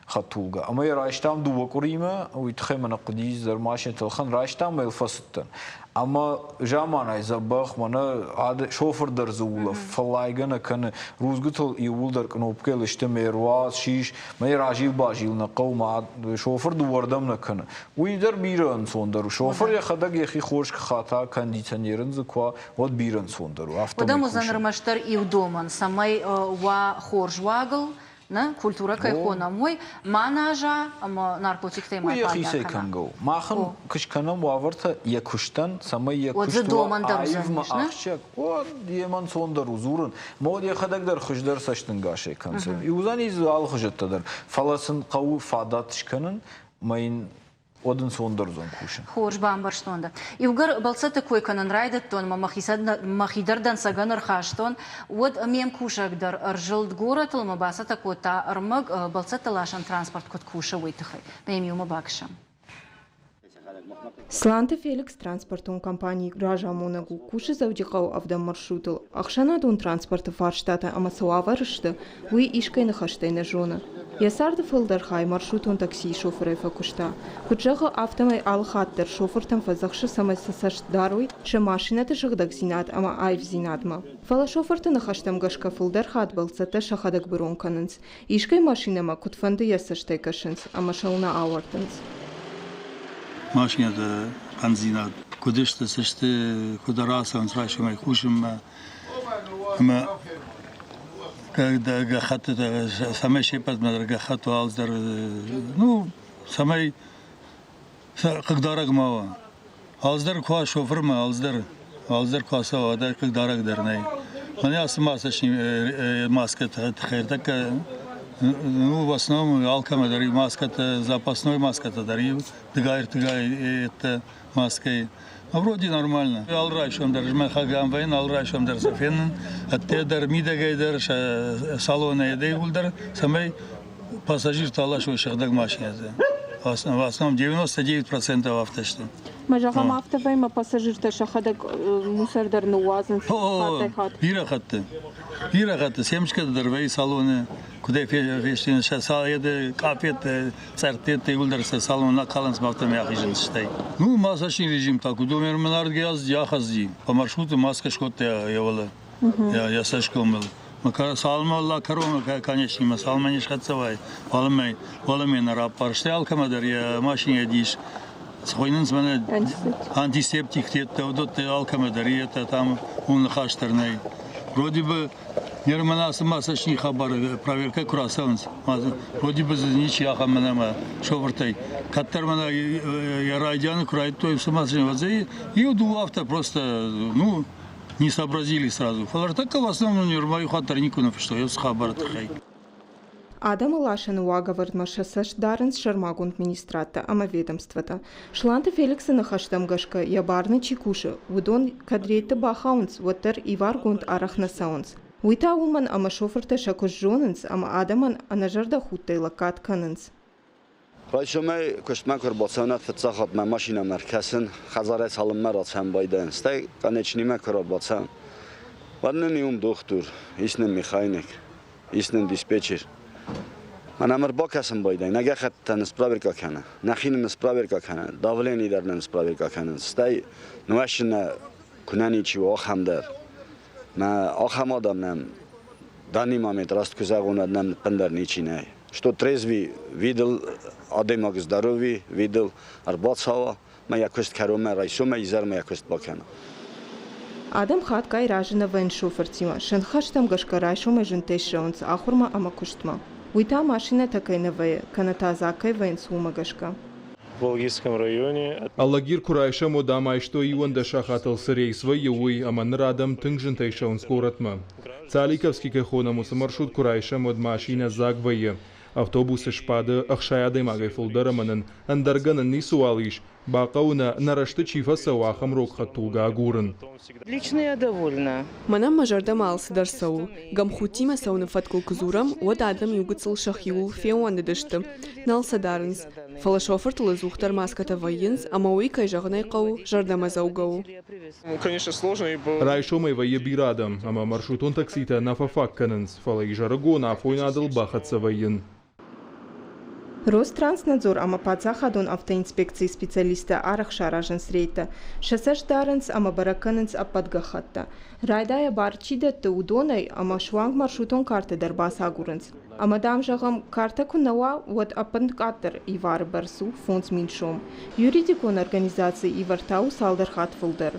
хӕдтулгӕ. Ӕмӕ йӕ райстам дыууӕ къуыримӕ, уый тыххӕй мӕ нӕ хъуыди дӕр машинӕтыл ӕлхӕн, райстам ӕмӕ йыл фӕцыдтӕн. Ӕмӕ заманай дзӕбӕх, мӕнӕ шофыр дӕр дзы улӕф, фӕллайгӕ нӕ кӕны, рудзгуытыл иууылдӕр кънопкӕйыл сты, ме руадз, сис, мӕ разил-базил нӕ хъӕуы, мӕ шофыр дыууӕрдӕм нӕ кӕны. Уый дӕр бирӕ ӕнцондӕр у. Шофыр йӕхӕдӕг йӕхи хорз куы хата, кондиционер ын дзы куы уа, уӕд бирӕ ӕнцондӕр у. Афтӕмӕй Уӕдӕм уыдзӕн ӕрмӕстдӕр иу домӕн, цӕмӕй уа хорз уагыл, нӕ культурӕ кӕй хонӕм, уый ма нӕза ӕмӕ наркотиктӕй ма пайда кӕна. кӕнгӕ у. Мах ын куы скӕнӕм уавӕртӕ йӕ куыстӕн, цӕмӕй йӕ куыст уа аивмӕ ахсджиаг, уӕд йемӕ ӕнцондӕр у дзурын. Мод йӕхӕдӕг дӕр хуыздӕр цӕстӕнгасӕй кӕндзӕн. Уыдзӕни дзы алыхуызӕттӕ дӕр, фӕлӕ сын хъӕуы фадат скӕнын, ӕмӕ йын уӕд ӕнцондӕр уыдзӕн кусын. Хорз бамбӕрстон дӕ. Иугӕр бӕлццӕтты кой кӕнын райдыдтон ӕмӕ мӕхи дӕр дӕнцӕгӕн ӕрхастон, уӕд ме мкусӕг дӕр ӕрзылд горӕтыл ӕмӕ бацӕттӕ кодта ӕрмӕг, бӕлццӕтты ласӕн транспорт куыд кусы, уый тыххӕй. Мӕ йӕм иумӕ бакӕсӕм. Сланты Феликс транспортон компанийы разамонӕг у, кусы Дзӕуджыхъӕуы ӕвдӕм маршрутыл. Ӕхсӕнадон транспорты фарстатӕ ӕмӕ цы уавӕры сты, уый искӕй ныхӕстӕй нӕ зоны. Йӕ царды фылдӕр хай маршрутон таксийы шофырӕй фӕкуыста. Куыд зӕгъы, афтӕмӕй алы хатт дӕр шофыртӕм фӕдзӕхсы, цӕмӕй сӕ цӕст дарой сӕ машинӕты сыгъдӕгдзинад ӕмӕ аивдзинадмӕ. Фӕлӕ шофырты ныхӕстӕм гӕсгӕ фылдӕр хатт бӕлццӕттӕ сӕхӕдӕг бырон кӕнынц. Искӕй машинӕмӕ куыдфӕнды йӕ цӕстӕй кӕсынц ӕмӕ сыл нӕ ауӕрдынц. Машинӕты хъӕндзинад куыд сты, цы сты, куыд рацӕуынц райсомӕй кусынмӕ ӕмӕ гӕххӕттытӕ, цӕмӕй се ппӕтмӕ дӕр гӕххӕтт уа, алцыдӕр, ну, цӕмӕй хъыгдарӕг ма уа. Алцыдӕр куы уа шофырмӕ, алцыдӕр, алцыдӕр куы ацӕуа, уӕд хъыгдарӕг дӕр нӕй. Мӕнӕ ацы маскӕты тыххӕй ӕртӕккӕ, ну, в основном алкӕмӕ дӕр маскӕтӕ, запасной маскӕтӕ дӕр иу дыгай-ӕртыгай маскӕйы. Вроде нормально. Алы райсом дӕр змӕхӕгӕн вӕййын, алы райсом дӕр сӕ фенын. Ӕдде дӕр, мидӕгӕй дӕр, сӕ салонӕй дӕр, цӕмӕй пассажиртӕ аласой сыгъдӕг машинӕты. В основном 99% афтӕ сты. Мӕ зӕгъӕм, афтӕ вӕййы, пассажиртӕ сӕхӕдӕг мусор дӕр ныууадзынц хаттӕй-хатт. Бирӕ хатты. Бирӕ хатты. Семечкӕ дӕр вӕййы салоны, куыдӕй фестынц, сӕ къафеттӕ, цъӕрттӕ иууылдӕр сӕ салон акалынц, афтӕмӕй ахизынц стӕй. Ну, масочный режим так, уыдон ӕрмӕнардгӕ ахӕцди. По маршруту маскӕ скодта йӕ уӕлӕ, йӕ цӕсгомыл. Цалынмӕ кӕронмӕ конечныймӕ, цалынмӕ не схӕццӕ уай, уалынмӕ, уалынмӕ нӕ раппар. Стӕй алкӕмӕ дӕр йӕ машинӕ дис. Хуыйнынц мӕнӕ антисептиктӕ, уыдӕттӕ алкӕмӕ дӕр, йедтӕ там уым ныхас дӕр нӕй. Вроде бы Ныр ацы масочный хабар проверкӕ куы рацӕуынц, вроде бы дзы ничи ахӕм мӕнӕ мӕ шофыртӕй. Кӕддӕр мӕнӕ йӕ райдианы куы райдыдтой уыцы машинӕ, уӕд иу дыууӕ афтӕ просто, ну, не сообразили сразу. Фӕлӕ ӕртӕккӕ в основном нырма иу хатт дӕр никуы ныфыстой уыцы хабары тыххӕй. Адӕмы ласӕны уагӕвӕрдмӕ сӕ цӕст дарынц сӕрмагонд министрадтӕ ӕмӕ ведомствотӕ. Сланты Феликсы ныхӕстӕм гӕсгӕ, йӕ бӕрны чи кусы, уыдон кӕд рейдты бахауынц, уӕддӕр иваргонд арӕх нӕ цӕуынц. Уый та уымӕн, ӕмӕ шофыртӕ сӕ куыст зонынц ӕмӕ адӕмӕн ӕнӕзӕрдӕхудтӕй лӕггад кӕнынц. Райсомӕй куыстмӕ куы ӕрбацӕуын, фыццаг хатт мӕ машинӕмӕ ӕркӕсын, хӕдзарӕй цалынмӕ рацӕуын байдайын, стӕй конечныймӕ куы ӕрбацӕуын, уӕд нын и уым дохтыр, ис нын механик, ис нын диспетчер. Мӕнӕ мыр бакӕсын байдайын, нӕ гӕххӕттытӕ нын спроверка кӕны, нӕхи нын спроверка кӕны, давлени дӕр нын спроверка кӕнынц, стӕй нуӕссын нӕ куы нӕ ничи у, ахӕм дӕр. Мӕ ахӕм адӕм нӕм данный момент раст куы зӕгъон, уӕд нӕм ӕндӕр ничи нӕй. Что трезвый видел, адӕймаг здоровый видел, ӕрбацӕуа, мӕ йӕ куыст кӕронмӕ райсомӕй изӕрмӕ йӕ куыст бакӕна. Адӕм хатгай разы нӕ вӕййынц шофыртимӕ, сӕ ныхӕстӕм гӕсгӕ райсомӕй зынтӕй ссӕуынц ахуырмӕ ӕмӕ куыстмӕ. Уый та машинӕтӕ кӕй нӕ вӕййы, кӕнӕ та дзаг кӕй вӕййынц, уымӕ гӕсгӕ. Волгийском районе. Алагир куы райсӕм, уӕд ам айстой 11 сахатыл цы рейс вӕййы, уый, ӕмӕ ныр адӕм тынг зынтӕй ссӕуынц горӕтмӕ. Цаликовский кӕй хонӕм, уыцы маршрут куы райсӕм, уӕд машинӕ дзаг вӕййы. Автобусы сбады 60 адӕймагӕй фылдӕр ӕмӕ нын ӕндӕр гӕнӕн ницыуал ис, бахъӕуы нӕ, нӕ рӕзты чи фӕцӕуы, ахӕм рог хӕдтулгӕ агурын. Лично я довольна. Мӕнӕн мӕ зӕрдӕмӕ алцыдӕр цӕуы. Гамхудтимӕ цӕуыны фӕткыл куы дзурӕм, уӕд адӕм иугыццыл сӕхиуыл феууӕндыдысты, нал сӕ дарынц. Фӕлӕ шофыртыл ӕдзухдӕр маскӕтӕ вӕййынц, ӕмӕ уый, кӕй зӕгъын ӕй хъӕуы, зӕрдӕмӕдзӕугӕ у. Райсомӕй вӕййы бирӕ адӕм, ӕмӕ маршрутон такситӕ нӕ фӕфаг кӕнынц, фӕлӕ изӕрыгон афойнадыл бахӕццӕ вӕййын. Ространснадзор ӕмӕ паддзахадон автоинспекцийы специалисттӕ арӕх саразынц рейдтӕ. Сӕ цӕст дарынц ӕмӕ бӕрӕг кӕнынц ӕппӕт гӕххӕттӕ. Райдайӕ бар чи дӕтты, уыдонӕй ӕмӕ суанг маршрутон картӕ дӕр бацагурынц. Ӕмӕ, дам, зӕгъӕм, картӕ куы нӕ уа, уӕд ӕппынкъаддӕр ивары бӕрц у 5000 сом. Юридикон организацийы ивар та у цалдӕр хатт фылдӕр.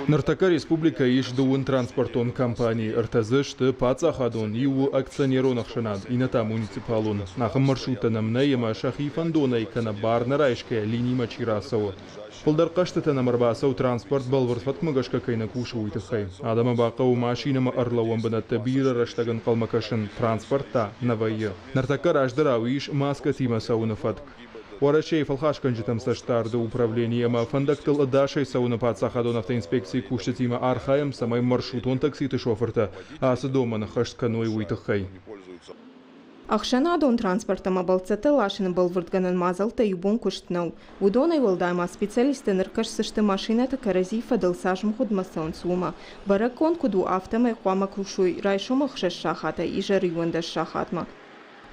Ныртӕккӕ республикӕйы ис дыууын транспортон компани, ӕртӕ дзы сты паддзахадон, иу у акционерон ӕхсӕнад, иннӕ та муниципалон. Ахӕм маршруттӕ нӕм нӕй ӕмӕ сӕхи фӕндонӕй кӕнӕ бар нӕ райсгӕйӕ линимӕ чи рацӕуы. Фылдӕр хъӕстытӕ нӕм ӕрбацӕуы транспорт бӕлвырд фӕткмӕ гӕсгӕ кӕй нӕ кусы, уый тыххӕй. Адӕмы бахъӕуы машинӕмӕ ӕрлӕууӕн бынӕттӕ бирӕ рӕстӕг ӕнхъӕлмӕ кӕсын, транспорт та нӕ вӕййы. Ныртӕккӕ раздӕрау ис маскӕтимӕ цӕуыны фӕтк. Уӕрӕсейы фӕлхасгӕнджытӕм цӕстдарды управлени ӕмӕ фӕндӕгтыл ӕдасӕй цӕуыны паддзахадон автоинспекцийы кусджытимӕ архайӕм, цӕмӕй маршрутон такситы шофыртӕ ацы домӕн ӕххӕст кӕной, уый тыххӕй. Ӕхсӕнадон транспорт ӕмӕ бӕлццӕттӕ ласыны бӕлвырдгӕнӕн мадзӕлттӕ иу бон куыст нӕу. Уыдонӕй уӕлдай ма специалисттӕ ныр кӕсдзысты машинӕты кӕрӕдзи фӕдыл цас мгъуыдмӕ цӕуынц, уымӕ. Бӕрӕггонд куыд у, афтӕмӕй хъуамӕ кусой райсом ӕхсӕз сахатӕй изӕры 11 сахатмӕ.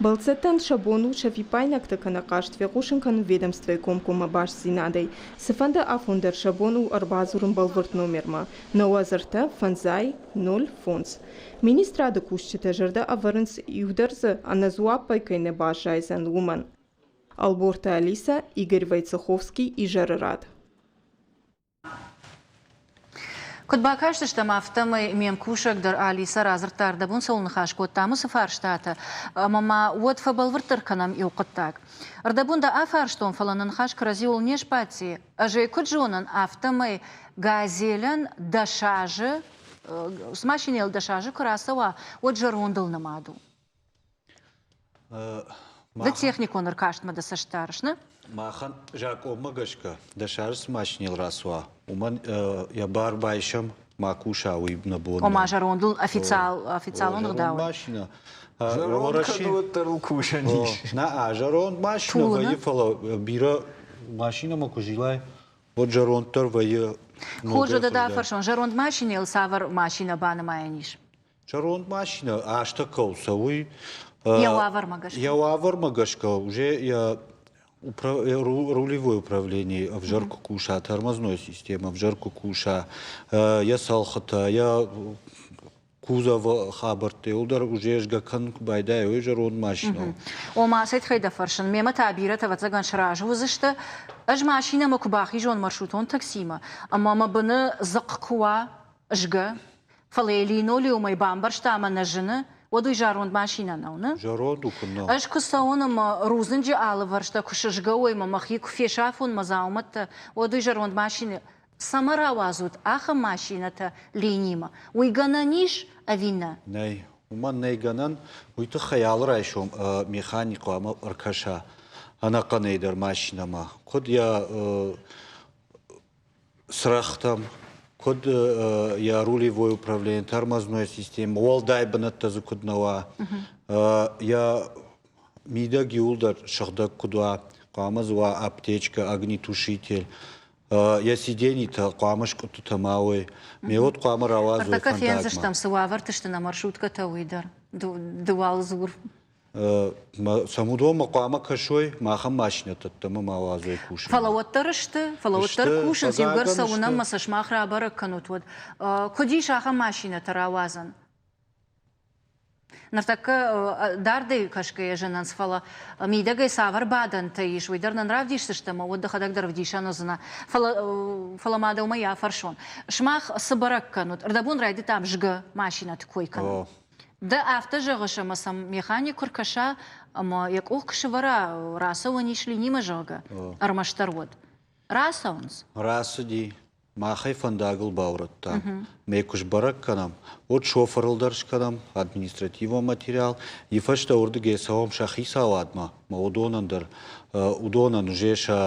Бӕлццӕттӕн сӕ бон у сӕ фиппаинӕгтӕ кӕнӕ хъаст фехъусын кӕнын ведомствойы комкоммӕ бастдзинадӕй. Цыфӕнды афон дӕр сӕ бон у ӕрбадзурын бӕлвырд номермӕ 93 5 05. Министрады кусджытӕ зӕрдӕ ӕвӕрынц, иу дӕр дзы ӕнӕдзуаппӕй кӕй нӕ баззайдзӕн, уымӕн. Ӕлборты Алисӕ, Игорь Войцеховский, Изӕры рад. Куыд бакастыстӕм, афтӕмӕй ме мкусӕг дӕр Алисӕ радзырдта, ӕрдӕбон цӕуыл ныхас кодтам, уыцы фарстатӕ, ӕмӕ ма уӕд фӕбӕлвырддӕр кӕнӕм иу хъуыддаг. Ӕрдӕбон дӕ афарстон, фӕлӕ нӕ ныхас кӕрӕдзиуыл не сбадти. Ӕз ӕй куыд зонын, афтӕмӕй «Газель-ӕн» дӕс азы, цы машинӕйыл 10 азы куы рацӕуа, уӕд зӕрондыл нымад у. Ды техникон ӕркастмӕ дӕ цӕст дарыс, нӕ? Махӕн закъонмӕ гӕсгӕ 10 азы цы машинӕйыл рацуа, уымӕн йӕ бар байсӕм, ма куса, уый нӕ бон. Ома зӕрондыл официалон ӕгъдауӕй? Машинӕ. Зӕронд кӕд уӕддӕр ыл кусӕн ис. Нӕ, зӕронд машинӕ вӕййы, фӕлӕ бирӕ машинӕмӕ куы зилай, уӕд зӕронддӕр вӕййы. Хорз, дӕ фӕрсон, зӕронд машинӕйыл цавӕр машинӕ банымайӕн ис? Зӕронд машинӕ азтӕ кӕуыл цӕуй, йӕ уавӕрмӕ гӕсгӕ. Йӕ уавӕрмӕ гӕсгӕ уже йӕ рулевой управление ӕвзӕр куы куса, тормозной система ӕвзӕр куы куса, йӕ цӕлхытӕ, йӕ кузовы хабӕрттӕ иуылдӕр уже згӕ кӕнын куы байдайа, уый зӕронд машинӕ у. Ома, цӕй тыххӕй дӕ фӕрсын, мемӕ та бирӕтӕ, ӕвӕццӕгӕн, сразы уыдзысты. Ӕз машинӕмӕ куы бахизон маршрутон таксимӕ, ӕмӕ мӕ быны дзыхъхъ куы уа, згӕ, Фӕлӕ йӕ линолеумӕй бамбӕрзта ӕмӕ нӕ зыны, уӕд уый зӕронд машинӕ нӕу, нӕ? Зӕронд у куыннӕ. Ӕз куы цӕуон ӕмӕ рудзынджы алывӕрстӕ куы сызгӕ уой ӕмӕ мӕхи куы фесафон мӕ дзаумӕттӕ, уӕд уый зӕронд машинӕ. Цӕмӕ рауадзут ахӕм машинӕтӕ линимӕ? Уый гӕнӕн ис ӕви нӕ? Нӕй, уымӕн нӕй гӕнӕн. Уый тыххӕй алы райсом механик хъуамӕ ӕркӕса ӕнӕхъӕнӕй дӕр машинӕмӕ. Куыд йӕ цырӕгътӕм, куыд йӕ рулевой управление, тормозной система, уӕлдай бынӕттӕ дзы куыд нӕ уа, йӕ мидӕг иуылдӕр сыгъдӕг куыд уа, хъуамӕ дзы уа аптечкӕ, огнетушитель, йӕ сиденитӕ хъуамӕ скъуыдтытӕ ма уой, ме уӕд хъуамӕ рауадзой Ныртӕккӕ фендзыстӕм, цы уавӕрты сты нӕ маршруткӕтӕ, уый дӕр. Ды уал дзур. Сӕм уыдонмӕ хъуамӕ кӕсой, махӕн машинӕтӕ ӕддӕмӕ ма уадзой кусын. Фӕлӕ уӕддӕр сты, фӕлӕ уӕддӕр кусынц, иугӕр сӕ уынӕм ӕмӕ сӕ сымах рабӕрӕг кӕнут, уӕд куыд ис ахӕм машинӕтӕ рауадзӕн? Ныртӕккӕ дардӕй кӕсгӕйӕ зынынц, фӕлӕ мидӕгӕй цавӕр бадӕнтӕ ис, уый дӕр нын равдисдзысты ӕмӕ уӕд дӕхӕдӕг дӕр ӕвдисӕн уыдзынӕ. Фӕлӕ, фӕлӕ ма дӕумӕ йӕ афӕрсон. Сымах цы бӕрӕг кӕнут? Ӕрдӕбон райдыдтам згӕ машинӕты кой кӕнын. Ды афтӕ зӕгъыс, ӕмӕ сӕм механик куы ркӕса ӕмӕ йӕ къух куы сывӕра, рацӕуӕн ис линимӕ, зӕгъгӕ, ӕрмӕстдӕр уӕд. Рацӕуынц. Рацыди. Махӕй фӕндагыл баурӕдта. Мӕ куы сбӕрӕг кӕнӕм, уӕд шофырыл дӕр скӕнӕм административон материал. И фӕстӕ уырдыгӕй цӕуӕм сӕ хицауадмӕ, мӕ уыдонӕн дӕр, уыдонӕн уже сӕ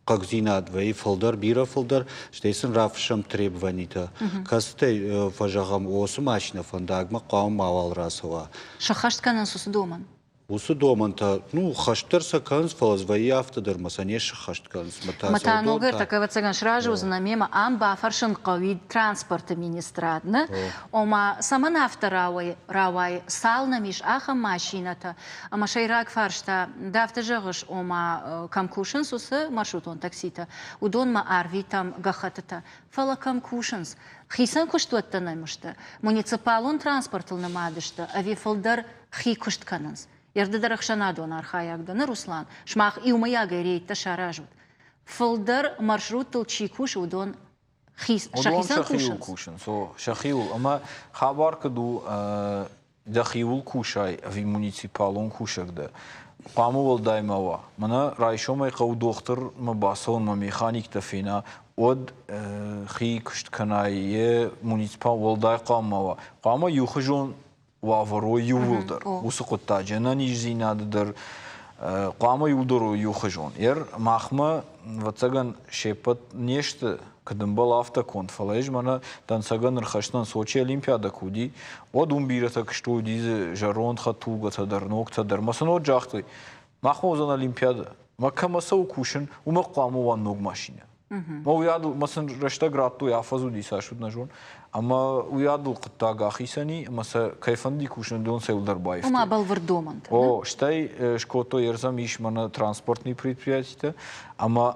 хъӕгдзинад вӕййы фылдӕр, бирӕ фылдӕр, стӕй сын рафыссӕм требованитӕ, кӕцытӕй фӕзӕгъӕм, уыцы машинӕ фӕндагмӕ хъуамӕ мауал рацӕуа. Сӕххӕст кӕнынц уыцы домӕн? Уыцы домӕнтӕ, ну, хӕст дӕр сӕ кӕнынц, фӕлӕ вӕййы афтӕ дӕр, мӕ сӕ не сӕххӕст кӕнынц. Мӕ та ногӕй ӕртӕккӕ, ӕвӕццӕгӕн, сразы уыдзынӕ мемӕ, ам бафӕрсын хъӕуид транспорты министрад, нӕ? Ома, цӕмӕн афтӕ рауайы, цал нӕм ис ахӕм машинӕтӕ, Ӕмӕ сӕйраг фарста, ды афтӕ зӕгъыс, ома кӕм кусынц уыцы маршрутон такситӕ, уыдонмӕ арвитӕм гӕххӕттытӕ. Фӕлӕ кӕм кусынц? Хицӕн куыстуӕттӕ нӕм сты? Муниципалон транспортыл нымад сты ӕви фылдӕр хи куыст кӕнынц? Ӕрды дӕр ӕхсӕнадон архайӕг дӕ, нӕ, Руслан? Сымах иумӕйагӕй рейдтӕ саразут. Фылдӕр маршруттыл чи кусы, уыдон сӕхицӕн кусынц? кусынц, о, сӕхиуыл. Ӕмӕ хабар куыд у, дӕхиуыл кусай ӕви муниципалон кусӕг дӕ, хъуамӕ уӕлдай ма уа. Мӕнӕ райсомӕй хъӕуы дохтырмӕ бацӕуынмӕ механиктӕ фена, уӕд хи куыст кӕнай, йе муниципал уӕлдай хъуамӕ ма уа. Хъуамӕ иухуызон уавӕр уой иууылдӕр уыцы хъуыддаджы, ӕнӕниздзинады дӕр. Хъуамӕ иуылдӕр уой иухуызон. Ер махмӕ, ӕвӕццӕгӕн, се ппӕт не сты, куыд ӕмбӕлы, афтӕ конд, фӕлӕ ӕз мӕнӕ дӕнцӕгӕн ӕрхӕсдзынӕн Сочи Олимпиадӕ куы уыди, уӕд уым бирӕтӕ куыстой, уыди дзы зӕронд хӕдтулгӕтӕ дӕр, ногтӕ дӕр. Мӕ сын уӕд загътой, махмӕ уыдзӕн Олимпиадӕ, мӕ кӕмӕ цӕуы кусын, уымӕ хъуамӕ уа ног машинӕ. Мӕ уыйадыл мӕ сын рӕстӕг радтой, афӕдз уыди, цас уыд, нӕ зон. Ӕмӕ уыйадыл хъуыддаг ахицӕн и, ӕмӕ сӕ кӕй фӕнди кусын, уыдон сӕ дӕр баивтой. Ома бӕлвырд домӕнтӕ. О, стӕй скодтой ӕрдзӕм ис мӕнӕ транспортный предприятитӕ, ӕмӕ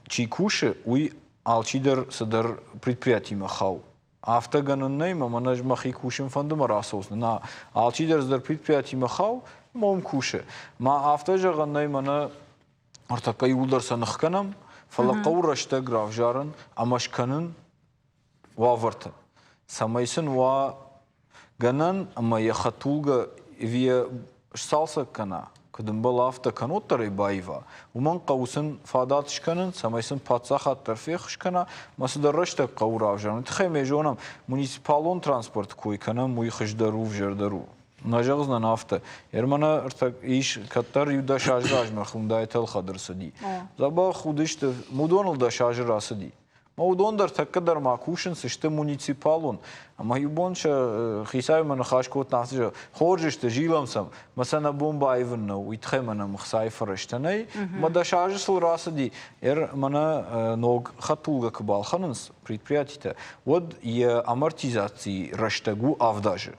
чи кусы, уый алчидӕр цыдӕр предприятимӕ хауы. Афтӕ гӕнӕн нӕй, мӕ мӕнӕ ӕз мӕхи кусын фӕнды мӕ рацӕудзынӕн. На, алчидӕр цыдӕр предприятимӕ хауы, ӕмӕ уым кусы. Ма афтӕ зӕгъӕн нӕй, мӕнӕ ӕртӕккӕ иууылдӕр сӕ ныхгӕнӕм, фӕлӕ хъӕуы рӕстӕг равзарын ӕмӕ скӕнын уавӕртӕ, цӕмӕй сын уа гӕнӕн ӕмӕ йӕ хӕдтулгӕ ӕви йӕ сцалцӕг кӕна, куыд ӕмбӕлы, афтӕ кӕннод дӕр ӕй баива. Уымӕн хъӕуы сын фадат скӕнын, цӕмӕй сын паддзахад дӕр феххуыс кӕна, ӕмӕ цыдӕр рӕстӕг хъӕуы равзарын. Уый тыххӕй ме зонӕм, муниципалон транспорты кой кӕнӕм, уый хуыздӕр у, ӕвзӕрдӕр у. Нӕ зӕгъдзынӕн афтӕ. Ерманы ис кӕддӕр иу 10 азы размӕ Хундай ӕлхӕд ӕрцыди. Дзӕбӕх уыдысты, уыдоныл 10 азы рацыди. Ма уыдон дӕр тӕккӕ дӕр ма кусынц, сты муниципалон. Ӕмӕ иу бон сӕ хицауимӕ ныхас кодта, афтӕ хорз сты, зилӕм сӕм, мӕ сӕ нӕ бон баивын нӕу, уый тыххӕй мӕнӕ ӕхцайы фӕрӕзтӕ нӕй. Мӕ 10 азы сыл рацыди, мӕнӕ ног хӕдтулгӕ куы балхӕнынц предприятитӕ, уӕд йӕ амортизацийы рӕстӕг у 7 азы.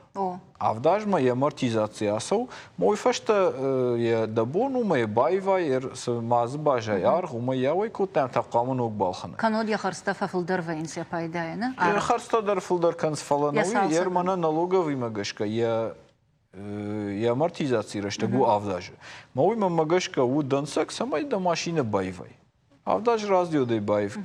Авд азмӕ йӕ амортизаци ацӕуы, ӕмӕ уый фӕстӕ йӕ дӕ бон у, мӕ йӕ баивай, цы ма дзы баззайы аргъ, уымӕй йӕ ауӕй кодтай ӕмӕ та хъуамӕ ног балхӕнай. Кӕннод йӕ хӕрдзтӕ фӕфылдӕр вӕййынц йӕ пайдайӕ, нӕ? Йӕ хӕрдзтӕ дӕр фылдӕр кӕнынц, фӕлӕ науи йе мӕнӕ налоговыймӕ гӕсгӕ йӕ йӕ амортизацийы рӕстӕг у 7 азы. Мӕ уый мӕнмӕ гӕсгӕ у дӕнцӕг, цӕмӕй дӕ машинӕ баивай. 7 азы раздӕудӕй баив,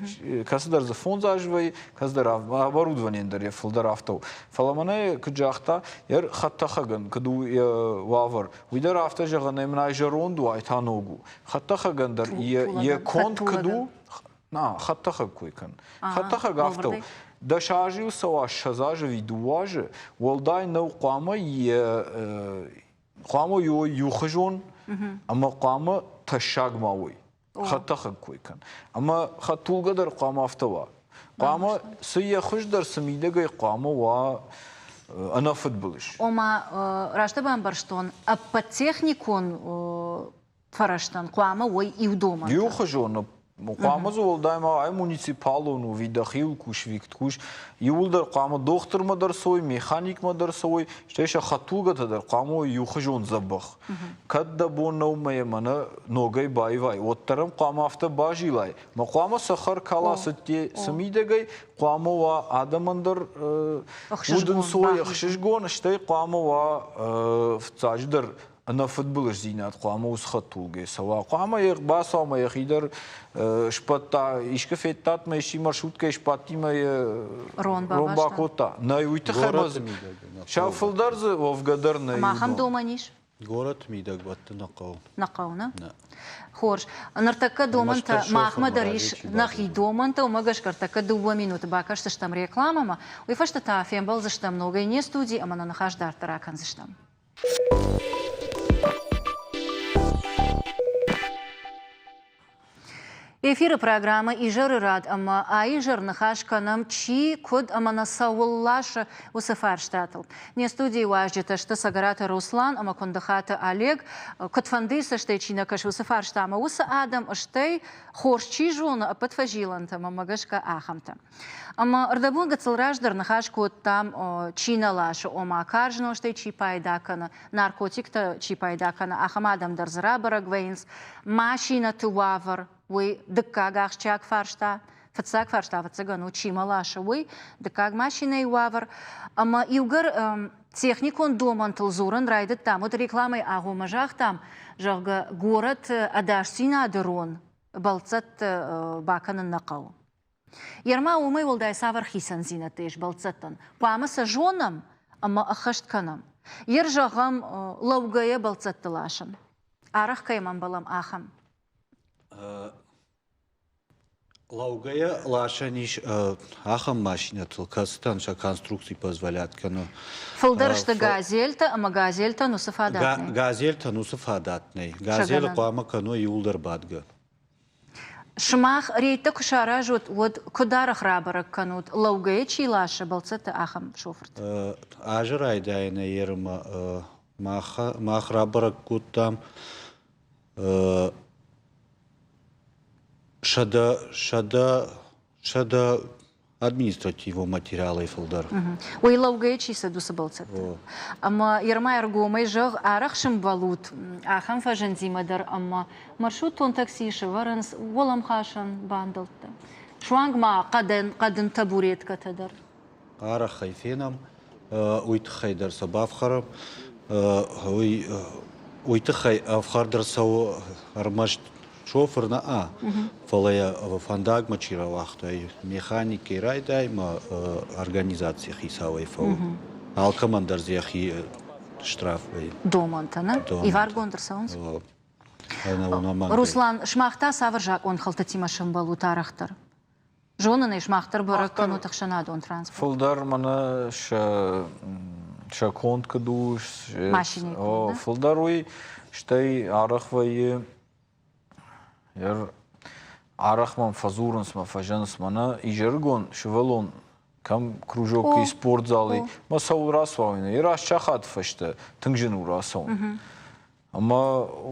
кӕцыдӕр дзы 5 азы вӕййы, кӕцыдӕр оборудованийӕн дӕр йӕ фылдӕр афтӕ у. Фӕлӕ мӕнӕ куыд загъта, йӕ хӕдтӕхӕгӕн куыд у йӕ уавӕр, уый дӕр афтӕ зӕгъӕн, ӕмӕ ай зӕронд у, ай та ног у. Хӕдтӕхӕгӕн дӕр йӕ конд куыд у, на, хӕдтӕхӕг кой кӕн. Хӕдтӕхӕг афтӕ у. 10 азы йыл цӕуа, 20 азы ӕви 2 азы, уӕлдай нӕу хъуамӕ йӕ хъуамӕ уой иухуызон ӕмӕ хъуамӕ тӕссаг ма уой. Хӕдтӕхӕг кой кӕн. Ӕмӕ хӕдтулгӕ дӕр хъуамӕ афтӕ уа. Хъуамӕ цы йӕ хуыздӕр, цы мидӕгӕй хъуамӕ уа ӕнӕфыдбылыз. Ома, раст бамбӕрстон, ӕппӕт техникон фӕрӕзтӕн хъуамӕ уой иу домӕнтӕ. Иухуызон хъуамӕ дзы уӕлдай ма ай муниципалон у, видӕхиуыл кус, викткус. Иууылдӕр хъуамӕ дохтырмӕ дӕр цӕуой, механикмӕ дӕр цӕуой, стӕй сӕ хӕдтулгӕтӕ дӕр хъуамӕ уой иухуызон дзӕбӕх. Кӕд дӕ бон нӕу мӕ мӕнӕ ногӕй баивай, уӕддӕр ӕм хъуамӕ афтӕ базилай, мӕ хъуамӕ цӕхӕр кала цыдте цы мидӕгӕй, хъуамӕ уа адӕмӕн дӕр удынцой, ӕхсызгон, стӕй хъуамӕ уа фыццаджыдӕр ӕнӕфыдбылыздзинад хъуамӕ уыцы хӕдтулгӕ цӕуа. Хъуамӕ йӕ бацӕуа ӕмӕ йӕхи дӕр сбӕтта, искуы федтат мӕ исчи маршруткӕйы сбадти мӕ йӕ рон бакодта. Нӕ, уый тыххӕй ма сӕ фылдӕр дзы уӕвгӕ дӕр нӕй. Ахӕм домӕн ис? Горӕты мидӕг бадты нӕ хъӕуы. Нӕ хъӕуы, нӕ? Хорз. Ныртӕккӕ домӕнтӕ махмӕ дӕр ис нӕхи домӕнтӕ, уымӕ гӕсгӕ ӕртӕккӕ 2 минуты бакӕсдзыстӕм рекламӕмӕ, уый фӕстӕ та фембӕлдзыстӕм ногӕй не студийы ӕмӕ нӕ ныхас дарддӕр акӕндзыстӕм. Эфиры программӕ «Изӕры рад» ӕмӕ «Аизӕр» ныхас кӕнӕм, чи, куыд ӕмӕ нӕ цӕуыл ласы, уыцы фарстатыл. Не студийы уазджытӕ сты Цӕгӕраты Руслан ӕмӕ Куындыхаты Олег. Куыдфӕндыйы цӕстӕй чи нӕ кӕсы, уыцы фарстамӕ уыцы адӕм, стӕй хорз чи зоны, ӕппӕт фӕзилӕнтӕ мӕнмӕ гӕсгӕ ахӕмтӕ. Ӕмӕ ӕрдӕбон гыццыл раздӕр ныхас кодтам, чи нӕ ласы, ома карз нозтӕй чи пайда кӕны, наркотиктӕ чи пайда кӕны, ахӕм адӕм дӕр дзы рабӕрӕг вӕййынц. Машинӕты уавӕр, уый дыккаг ахсджиаг фарста. Фыццаг фарста, ӕвӕццӕгӕн, у, чи мӕ ласы, уый. Дыккаг машинӕйы уавӕр. Ӕмӕ иугӕр техникон домӕнтыл дзурын райдыдтам, уӕд рекламӕйы агъоммӕ загътам, зӕгъгӕ, горӕты ӕдасдзинады рон бӕлццӕтты бакӕнын нӕ хъӕуы. Ерма уымӕй уӕлдай цавӕр хицӕндзинӕдтӕ ис бӕлццӕттӕн? Хъуамӕ сӕ зонӕм ӕмӕ ӕххӕст кӕнӕм. Ер зӕгъӕм, лӕугӕйӕ бӕлццӕтты ласын. Арӕх кӕй ӕмбӕлӕм, ахӕм. Лӕугӕйӕ ласӕн ис ахӕм машинӕтыл, кӕцытӕн сӕ конструкци позволят кӕны. Фылдӕр сты газельтӕ ӕмӕ газельтӕн уыцы фадат нӕй? Газельтӕн уыцы фадат нӕй. Газелы хъуамӕ кӕной иууылдӕр бадгӕ. Сымах рейдтӕ куы саразут, уӕд куыд арӕх рабӕрӕг кӕнут, лӕугӕйӕ чи ласы бӕлццӕтты, ахӕм шофырты? Азы райдайӕнӕй ерымӕ мах рабӕрӕг кодтам 100 административон материалӕй фылдӕр. Уый лӕугӕйӕ чи цыд, уыцы бӕлццӕтты. Ӕмӕ Ерма ӕргомӕй зӕгъ, арӕх сымбӕлут ахӕм фӕзындимӕ дӕр ӕмӕ маршрутон такси сӕвӕрынц уӕлӕмхасӕн бандӕлттӕ. Суанг ма хъӕдын, хъӕдын табуреткӕтӕ дӕр. Арӕх ӕй фенӕм, уый тыххӕй дӕр сӕ бафхӕрӕм. Уый, уый тыххӕй ӕфхӕрд ӕрцӕуы ӕрмӕст шофыр нӕ, фӕлӕ йӕ фӕндагмӕ чи рауагъта, механикӕй райдай ӕмӕ организацийы хицауӕй фӕуы. Алкӕмӕн дӕр дзы йӕхи штраф вӕййы. Домӕнтӕ, нӕ? Иваргонд ӕрцӕуынц? Руслан, сымах та цавӕр закъонхӕлдтытимӕ сӕмбӕлут арӕхдӕр? Зонын ӕй, сымах дӕр бӕрӕг кӕнут ӕхсӕнадон транспорт. Фылдӕр мӕнӕ сӕ сӕ конд куыд у, Машинӕйы конд, фылдӕр уый, стӕй арӕх вӕййы арӕх мӕм фӕдзурынц мӕ фӕзӕнынц мӕнӕ изӕрыгон сывӕллон кӕм кружокы спортзалы мӕ цӕуыл рацӕуин, раст сахаты фӕстӕ тынг зын у рацӕуын. Ӕмӕ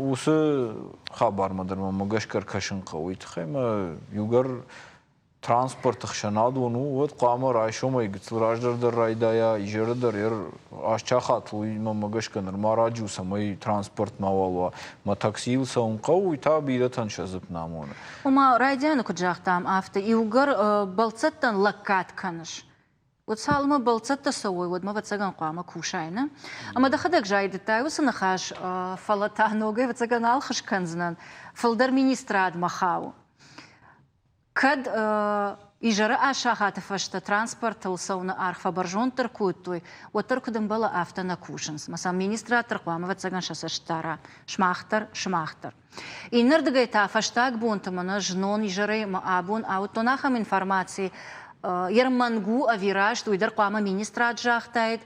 уыцы хабармӕ дӕр мӕ гӕсгӕ ӕркӕсын хъӕуы. Уый тыххӕй мӕ иугӕр транспорт ӕхсӕнадон у, уӕд хъуамӕ райсомӕй гыццыл раздӕр дӕр райдайа, изӕры дӕр астӕхатыл уый мӕнмӕ гӕсгӕ нырма раджы у, цӕмӕй транспорт мауал уа. Мӕ таксийыл цӕуын хъӕуы, уый та бирӕтӕн сӕ дзыпп нӕ амоны. Ома, райдианы куыд загътам, афтӕ иугӕр бӕлццӕттӕн лӕггад кӕныс, Уӕд цалынмӕ бӕлццӕттӕ цӕуой, уӕдмӕ, ӕвӕццӕгӕн, хъуамӕ кусай, нӕ? Ӕмӕ дӕхӕдӕг райдыдтай уыцы ныхас, фӕлӕ та ногӕй, ӕвӕццӕгӕн, алхыз кӕндзынӕн. Фылдӕр министрадмӕ хауы. Кӕд изӕры сахаты фӕстӕ транспортыл цӕуыны аргъ фӕбӕрзонддӕр кодтой, уӕддӕр куыд ӕмбӕлы, афтӕ нӕ кусынц. Мӕ сӕм министрад дӕр хъуамӕ, ӕвӕццӕгӕн, сӕ цӕст дара. Сымах дӕр, сымах дӕр. Иннӕрдыгӕй та фӕстаг бонты мӕнӕ знон изӕрӕй мӕ абон ауыдтон ахӕм информаци, йе рмӕнг у ӕви раст, уый дӕр хъуамӕ министрад загътаид.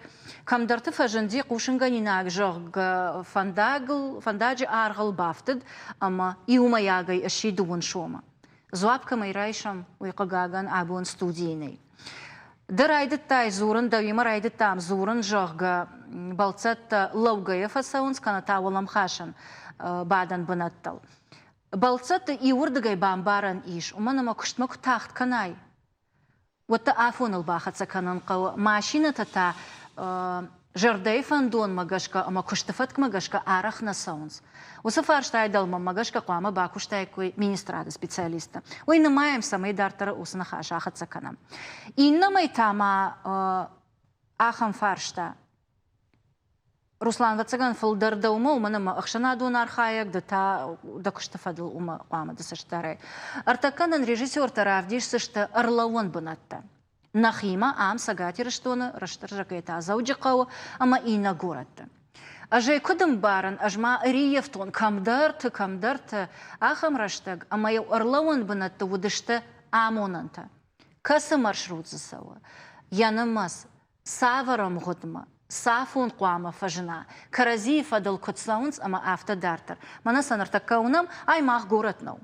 Кӕмдӕрты фӕзынди хъусынгӕнинаг, зӕгъгӕ, фӕндагыл, фӕндаджы аргъыл бафтыд ӕмӕ иумӕйагӕй сси дыууын сомы. Дзуапп кӕмӕй райсӕм, уый, хъыгагӕн, абон студийы нӕй. Ды райдыдтай дзурын, дӕуимӕ райдыдтам дзурын, зӕгъгӕ, бӕлццӕттӕ лӕугӕйӕ фӕцӕуынц кӕнӕ та уӕлӕмхасӕн бадӕн бынӕттыл. Бӕлццӕтты иуырдыгӕй бамбарӕн ис, уымӕн ӕмӕ куыстмӕ куы тагъд кӕнай, уӕд дӕ афоныл бахӕццӕ кӕнын хъӕуы. Машинӕтӕ та зӕрдӕйы фӕндонмӕ гӕсгӕ ӕмӕ куысты фӕткмӕ гӕсгӕ арӕх нӕ цӕуынц. Уыцы фарстайы дӕлмӕ гӕсгӕ хъуамӕ бакуыстаиккой министрады специалисттӕ. Уый нымайӕм, цӕмӕй дарддӕр уыцы ныхас ахӕццӕ кӕнӕм. Иннӕмӕй та ма ахӕм фарста. Руслан, ӕвӕццӕгӕн, фылдӕр дӕумӕ, уымӕн ӕмӕ ӕхсӕнадон архайӕг ды та дӕ куысты фӕдыл уымӕ хъуамӕ ды цӕст дарай. Ӕртӕккӕ нын режиссертӕ равдисдзысты ӕрлӕууӕн бынӕттӕ. Нӕхимӕ ам Цӕгат Ирыстоны, рӕстӕрзӕгӕй та Дзӕуджыхъӕуы ӕмӕ иннӕ горӕтты. Ӕз ӕй куыд ӕмбарын, ӕз ма ӕрыййӕфтон кӕмдӕрты, кӕмдӕрты ахӕм рӕстӕг, ӕмӕ-иу ӕрлӕууӕн бынӕтты уыдысты амонӕнтӕ. Кӕцы маршрут дзы цӕуы, йӕ нымӕц, цавӕр ӕмгъуыдмӕ, цафон хъуамӕ фӕзына, кӕрӕдзийы фӕдыл куыд цӕуынц ӕмӕ афтӕ дарддӕр. Мӕнӕ сӕ ныртӕккӕ уынӕм, ай мах горӕт нӕу.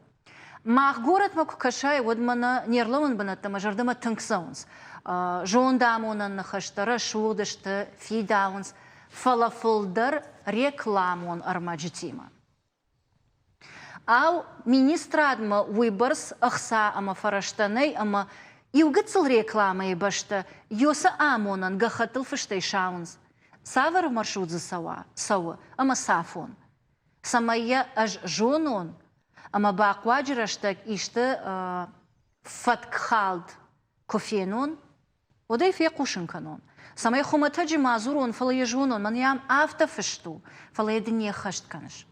Мах горӕтмӕ куы кӕсай, уӕд мӕнӕ не рлӕууӕн бынӕттӕ мӕ зӕрдӕмӕ тынг цӕуынц. Зондамонӕн ныхӕстӕ рӕсугъд сты, фидауынц, фӕлӕ фылдӕр рекламон ӕрмӕджытимӕ. Ау, министрадмӕ уыйбӕрц ӕхца ӕмӕ фӕрӕзтӕ нӕй ӕмӕ иу гыццыл рекламӕйы бӕсты ёсы амонӕн гӕххӕттыл фыстӕй сауынц, цавӕр маршрут дзы цӕуа, цӕуы ӕмӕ цафон. Цӕмӕй йӕ ӕз зонон ӕмӕ бахъуаджы рӕстӕг исты фӕткхалд куы фенон, уӕд ӕй фехъусын кӕнон, цӕмӕй хуымӕтӕджы ма дзурон, фӕлӕ йӕ зонон, мӕн йӕм афтӕ фыст у, фӕлӕ йӕ ды не ххӕст кӕныс.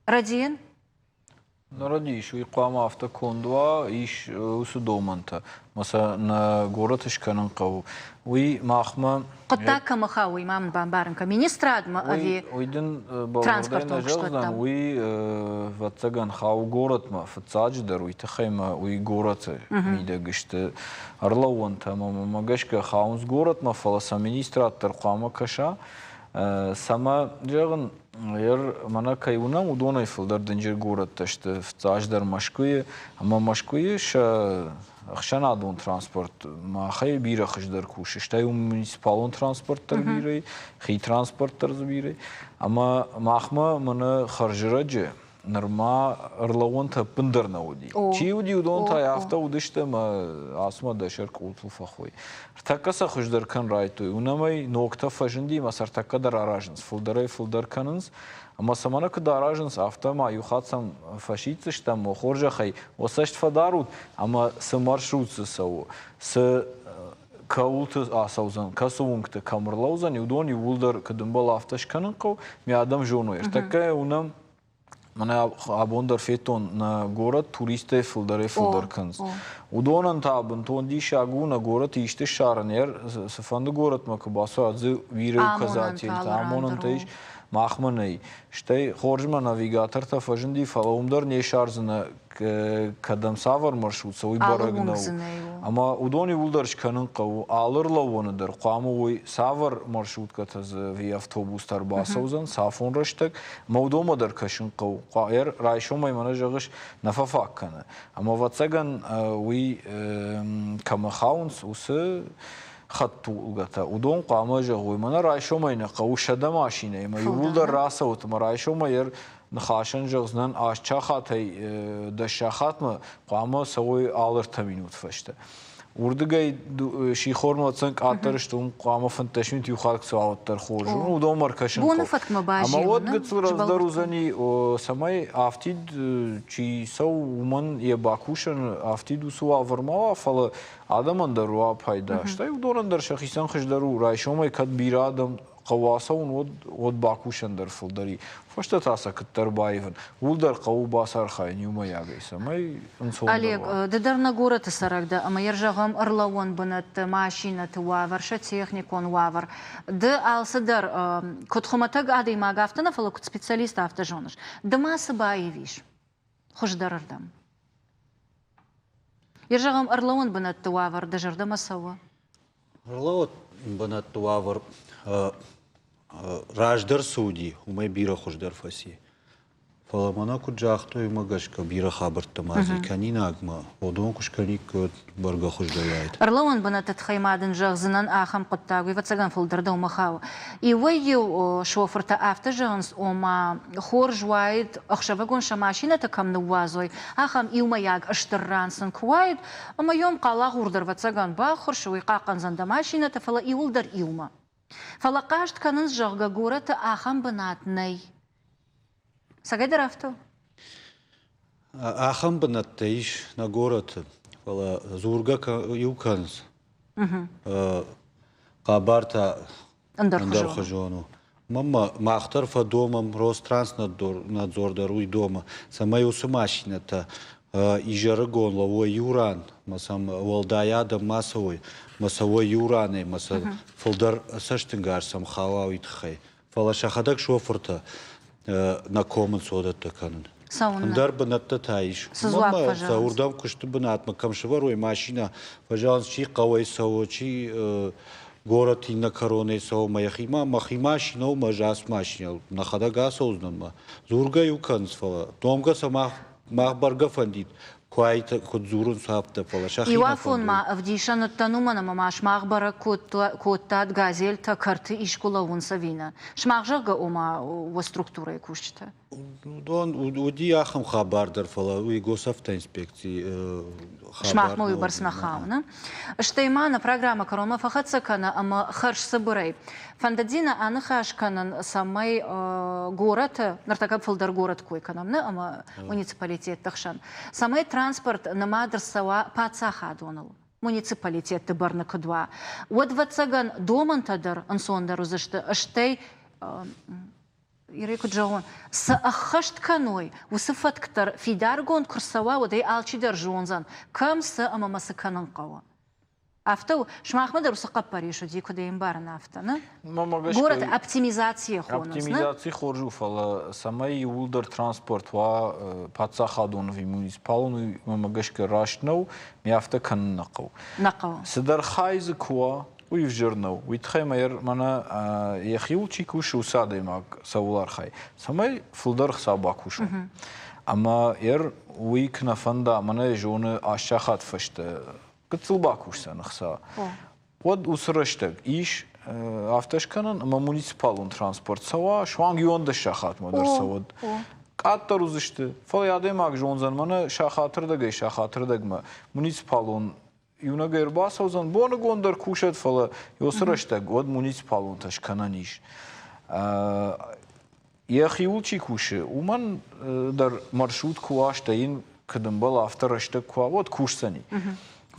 Рӕдийын? Нӕ ис, уый хъуамӕ афтӕ конд уа, ис уыцы домӕнтӕ, ӕмӕ сӕ нӕ горӕты скӕнын хъӕуы. Уый махмӕ Хъуыддаг кӕмӕ хауы, уый ма мын бамбарын кӕн. Министрадмӕ ӕви Уый дын бӕлвырдӕй нӕ зӕгъдзӕн, уый, ӕвӕццӕгӕн, хауы горӕтмӕ фыццаджыдӕр, уый тыххӕй ма уый горӕты мидӕг сты ӕрлӕууӕнтӕ ӕмӕ мӕмӕ гӕсгӕ хауынц горӕтмӕ, фӕлӕ сӕ министрад дӕр хъуамӕ кӕса, цӕмӕ, зӕгъын, Ер мӕнӕ кӕй уынӕм, уыдонӕй фылдӕр дынджыр горӕттӕ сты, фыццаджыдӕр Мӕскуыйы. Ӕмӕ Мӕскуыйы сӕ ӕхсӕнадон транспорт махӕй бирӕ хуыздӕр кусы. Стӕй уым муниципалон транспорт дӕр бирӕ и, хи транспорт дӕр дзы бирӕ и. Ӕмӕ махмӕ мӕнӕ хӕрзӕрӕджы нырма ӕрлӕууӕнтӕ ӕппындӕр нӕ уыди. Чи уыди, уыдон та афтӕ уыдысты ӕмӕ ацымӕ дӕ сӕр къултыл фӕхой. Ӕртӕккӕ сӕ хуыздӕр кӕн райдтой. Уынӕм ӕй, ногтӕ фӕзынди ӕмӕ сӕ ӕртӕккӕ дӕр аразынц. Фылдӕрӕй-фылдӕр кӕнынц. Ӕмӕ сӕ мӕнӕ куыд аразынц, афтӕ ма иу хатт сӕм фӕсиддзыстӕм, о хорзӕхӕй, уӕ цӕст фӕдарут, ӕмӕ цы маршрут дзы цӕуы, цы кӕуылты ацӕудзӕн, кӕцы уынгты кӕм ӕрлӕудзӕн, уыдон иууылдӕр куыд ӕмбӕлы, афтӕ скӕнын хъӕуы, ме адӕм зоной. Ӕртӕккӕ уынӕм, мӕнӕ абон дӕр федтон, нӕ горӕт туристтӕй фылдӕрӕй-фылдӕр кӕнынц. Уыдонӕн та бынтон диссаг у, нӕ горӕты исты ссарын, цыфӕнды горӕтмӕ куы бацӕуа, дзы бирӕ указательтӕ, амонӕнтӕ ис, махмӕ нӕй. Стӕй хорзмӕ навигатортӕ фӕзынди, фӕлӕ уым дӕр не ссардзынӕ кӕдӕм цавӕр маршрут цӕуы, уый бӕрӕг нӕу. Ӕмӕ уыдон иууылдӕр скӕнын хъӕуы. Алы ӕрлӕууӕны дӕр хъуамӕ уой, цавӕр маршруткӕтӕ дзы ӕви автобустӕ ӕрбацӕудзӕн, цафон рӕстӕг, ӕмӕ уыдонмӕ дӕр кӕсын хъӕуы. Райсомӕй мӕнӕ зӕгъыс, нӕ фӕфаг кӕны. Ӕмӕ ӕвӕццӕгӕн, уый кӕмӕ хауынц, уыцы хӕдтулгӕтӕ, уыдон хъуамӕ зӕгъой, мӕнӕ райсомӕй нӕ хъӕуы 100 машинӕйы, ӕмӕ иууылдӕр рацӕут, ӕмӕ райсомӕй ныхасӕн зӕгъдзынӕн 8 сахатӕй 10 сахатмӕ хъуамӕ цӕуой алы 3 минут фӕстӕ. Уырдыгӕй сихормӕ цӕн къаддӕр сты, уым хъуамӕ 15 минут иу хатт цӕуа, уӕддӕр хорз у. Уыдонмӕ ӕркӕсын Боны фӕткмӕ базилын. Ӕмӕ уӕд гыццыл рӕвдздӕр уыдзӕни, цӕмӕй афтид чи цӕуы, уымӕн йӕ бакусӕн афтид уыцы уавӕр ма уа, фӕлӕ адӕмӕн дӕр уа пайда. Стӕй уыдонӕн дӕр сӕхицӕн хуыздӕр у, райсомӕй кӕд бирӕ адӕм хъӕуы ацӕуын, уӕд, уӕд бакусӕн дӕр фылдӕр и. Фӕстӕ та сӕ куыддӕр баивын. Ууыл дӕр хъӕуы бацархайын иумӕйагӕй, цӕмӕй ӕнцондӕр Олег, уа. ды дӕр нӕ горӕты цӕрӕг дӕ ӕмӕ йӕ зӕгъӕм ӕрлӕууӕн бынӕтты, машинӕты уавӕр, сӕ техникон уавӕр. Ды алцыдӕр куыд хуымӕтӕг адӕймаг афтӕ нӕ, фӕлӕ куыд специалист афтӕ зоныс. Ды ма цы баивис хуыздӕрырдӕм? Йе зӕгъӕм, ӕрлӕууӕн бынӕтты уавӕр дӕ зӕрдӕмӕ цӕуы? Ӕрлӕууӕн бынӕтты уавӕр раздӕр цы уыди, уымӕй бирӕ хуыздӕр фӕци. Фӕлӕ мӕнӕ куыд загътой, уымӕ гӕсгӕ бирӕ хабӕрттӕ ма дзы кӕнинагмӕ, уыдон куы скӕниккой, уӕд бӕргӕ хуыздӕр уаид. Ӕрлӕууӕн бынӕтты тыххӕй ма дын зӕгъдзынӕн ахӕм хъуыддаг, уый ӕвӕццӕгӕн фылдӕр дӕумӕ хауы. Иуӕй-иу шофыртӕ афтӕ зӕгъынц, ома хорз уаид, ӕхсӕвыгон сӕ машинӕтӕ кӕм ныууадзой, ахӕм иумӕйаг стыр ран сын куы уаид, ӕмӕ йӕм хъалагъур дӕр ӕвӕццӕгӕн баххуырсы, уый хъахъхъӕндзӕн дӕ машинӕтӕ, фӕлӕ иуылдӕр иумӕ. Фӕлӕ хъаст кӕнынц, зӕгъгӕ, горӕты ахӕм бынат нӕй. Цӕгӕйдӕр афтӕ у? Ахӕм бынӕттӕ ис нӕ горӕты, фӕлӕ дзургӕ иу кӕнынц. Хъӕбӕр та ӕндӕрхуызон у. Мӕнмӕ мах дӕр фӕдомӕм, Ространснадзор дӕр уый домы, цӕмӕй уыцы машинӕтӕ изӕрыгон лӕууой иу ран, ӕмӕ сӕм уӕлдай адӕм ма цӕуой, ӕмӕ цӕуой иу ранӕй, ӕмӕ сӕ фылдӕр цӕстӕнгас сӕм хауа уый тыххӕй. Фӕлӕ сӕхӕдӕг шофыртӕ нӕ комынц уыдӕттӕ кӕнын. Ӕндӕр бынӕттӕ та ис. Цы дзуапп фӕзӕгъынц? Уырдӕм куысты бынатмӕ кӕм сӕвӕрой машинӕ, фӕзӕгъынц, чи хъӕуӕй цӕуы, чи горӕт иннӕ кӕронӕй цӕуы, мӕ йӕхимӕ, мӕхи машинӕ у, мӕ ӕз ацы машинӕ нӕхӕдӕг ацӕудзынӕн мӕ. Дзургӕ иу кӕнынц, фӕлӕ домгӕ сӕ мах, мах бӕргӕ фӕндид, куы куыд дзурынц, афтӕ, фӕлӕ сӕхи Иу афон ма ӕвдисӕн уыдтӕн уымӕн, ӕмӕ ма сымах бӕрӕг кодтат газельтӕ кӕрты искуы лӕууынц ӕви нӕ. Сымах, зӕгъгӕ, ома уӕ структурӕйы кусджытӕ. Уыдон уыди ахӕм хабар дӕр, фӕлӕ уый госавтоинспекцийы хабар. Сымахмӕ уыйбӕрц нӕ хауы, нӕ? Стӕй ма нӕ программӕ кӕронмӕ фӕхӕццӕ кӕны ӕмӕ хӕрзцыбырӕй. Фӕндыди нӕ аныхас кӕнын, цӕмӕй горӕты, ныртӕккӕ фылдӕр горӕт кой кӕнӕм, нӕ, ӕмӕ муниципалитетты хсӕн, цӕмӕй транспорт нымад ӕрцӕуа паддзахадоныл, муниципалитетты бӕрны куыд уа, уӕд, ӕвӕццӕгӕн, домӕнтӕ дӕр ӕнцондӕр уыдзысты, стӕй. Ирӕ куыд зӕгъон, цы ӕххӕст кӕной, уыцы фӕтк дӕр фидаргонд куы рцӕуа, уӕд ӕй алчидӕр зондзӕн, кӕм, цы ӕмӕ мӕ цы кӕнын хъӕуы. Афтӕ у. Сымахмӕ дӕр уыцы хъӕппӕрис уыди, куыд ӕй ӕмбарын, афтӕ, нӕ? Горӕты оптимизацийы хонынц, Оптимизаци хорз у, фӕлӕ цӕмӕй иууылдӕр транспорт уа паддзахадон ӕви муниципалон, уый мӕнмӕ гӕсгӕ раст нӕу, ме афтӕ кӕнын нӕ хъӕуы. Нӕ хъӕуы. Цыдӕр хай дзы куы уа, уый ӕвзӕр нӕу. Уый тыххӕй ма мӕнӕ йӕхиуыл чи кусы, уыцы адӕймаг цӕуыл архайы, цӕмӕй фылдӕр ӕхца бакуса. Ӕмӕ ер уый куы нӕ фӕнда, мӕнӕ зоны аст сахат фӕстӕ гыццыл бакусдзӕн ӕхца, уӕд уыцы рӕстӕг ис афтӕ скӕнӕн, ӕмӕ муниципалон транспорт цӕуа, суанг 11 сахатмӕ дӕр цӕуӕд. Къаддӕр уыдзысты, фӕлӕ адӕймаг зондзӕн, мӕнӕ сахатырдӕгӕй сахатырдӕгмӕ муниципалон иунӕгӕй ӕрбацӕудзӕн, боныгон дӕр кусӕд, фӕлӕ уыцы рӕстӕг уӕд муниципалонтӕ скӕнӕн ис. Йӕхиуыл чи кусы, уымӕн дӕр маршрут куы уа, стӕй йын куыд ӕмбӕлы, афтӕ рӕстӕг куы уа, уӕд кусдзӕни.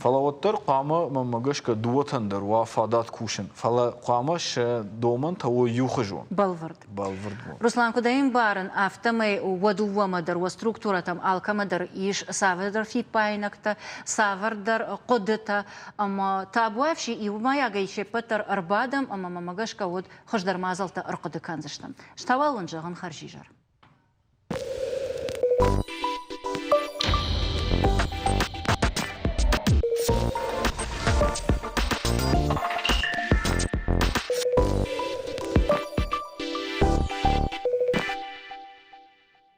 Фӕлӕ уӕддӕр хъуамӕ, мӕнмӕ гӕсгӕ, дыууӕтӕн дӕр уа фадат кусын. Фӕлӕ хъуамӕ сӕ домӕнтӕ уой иухуызон. Бӕлвырд. Бӕлвырдгонд. Руслан, куыд ӕй ӕмбарын, афтӕмӕй уӕ дыууӕмӕ дӕр, уӕ структурӕтӕм алкӕмӕ дӕр ис цавӕрдӕр фиппаинӕгтӕ, цавӕрдӕр хъуыдытӕ ӕмӕ табуафси иумӕйагӕй се ппӕт дӕр ӕрбадӕм ӕмӕ мӕмӕ гӕсгӕ уӕд хуыздӕр мадзӕлттӕ ӕрхъуыды кӕндзыстӕм. Ӕз та уал уын зӕгъын хӕрзизӕр.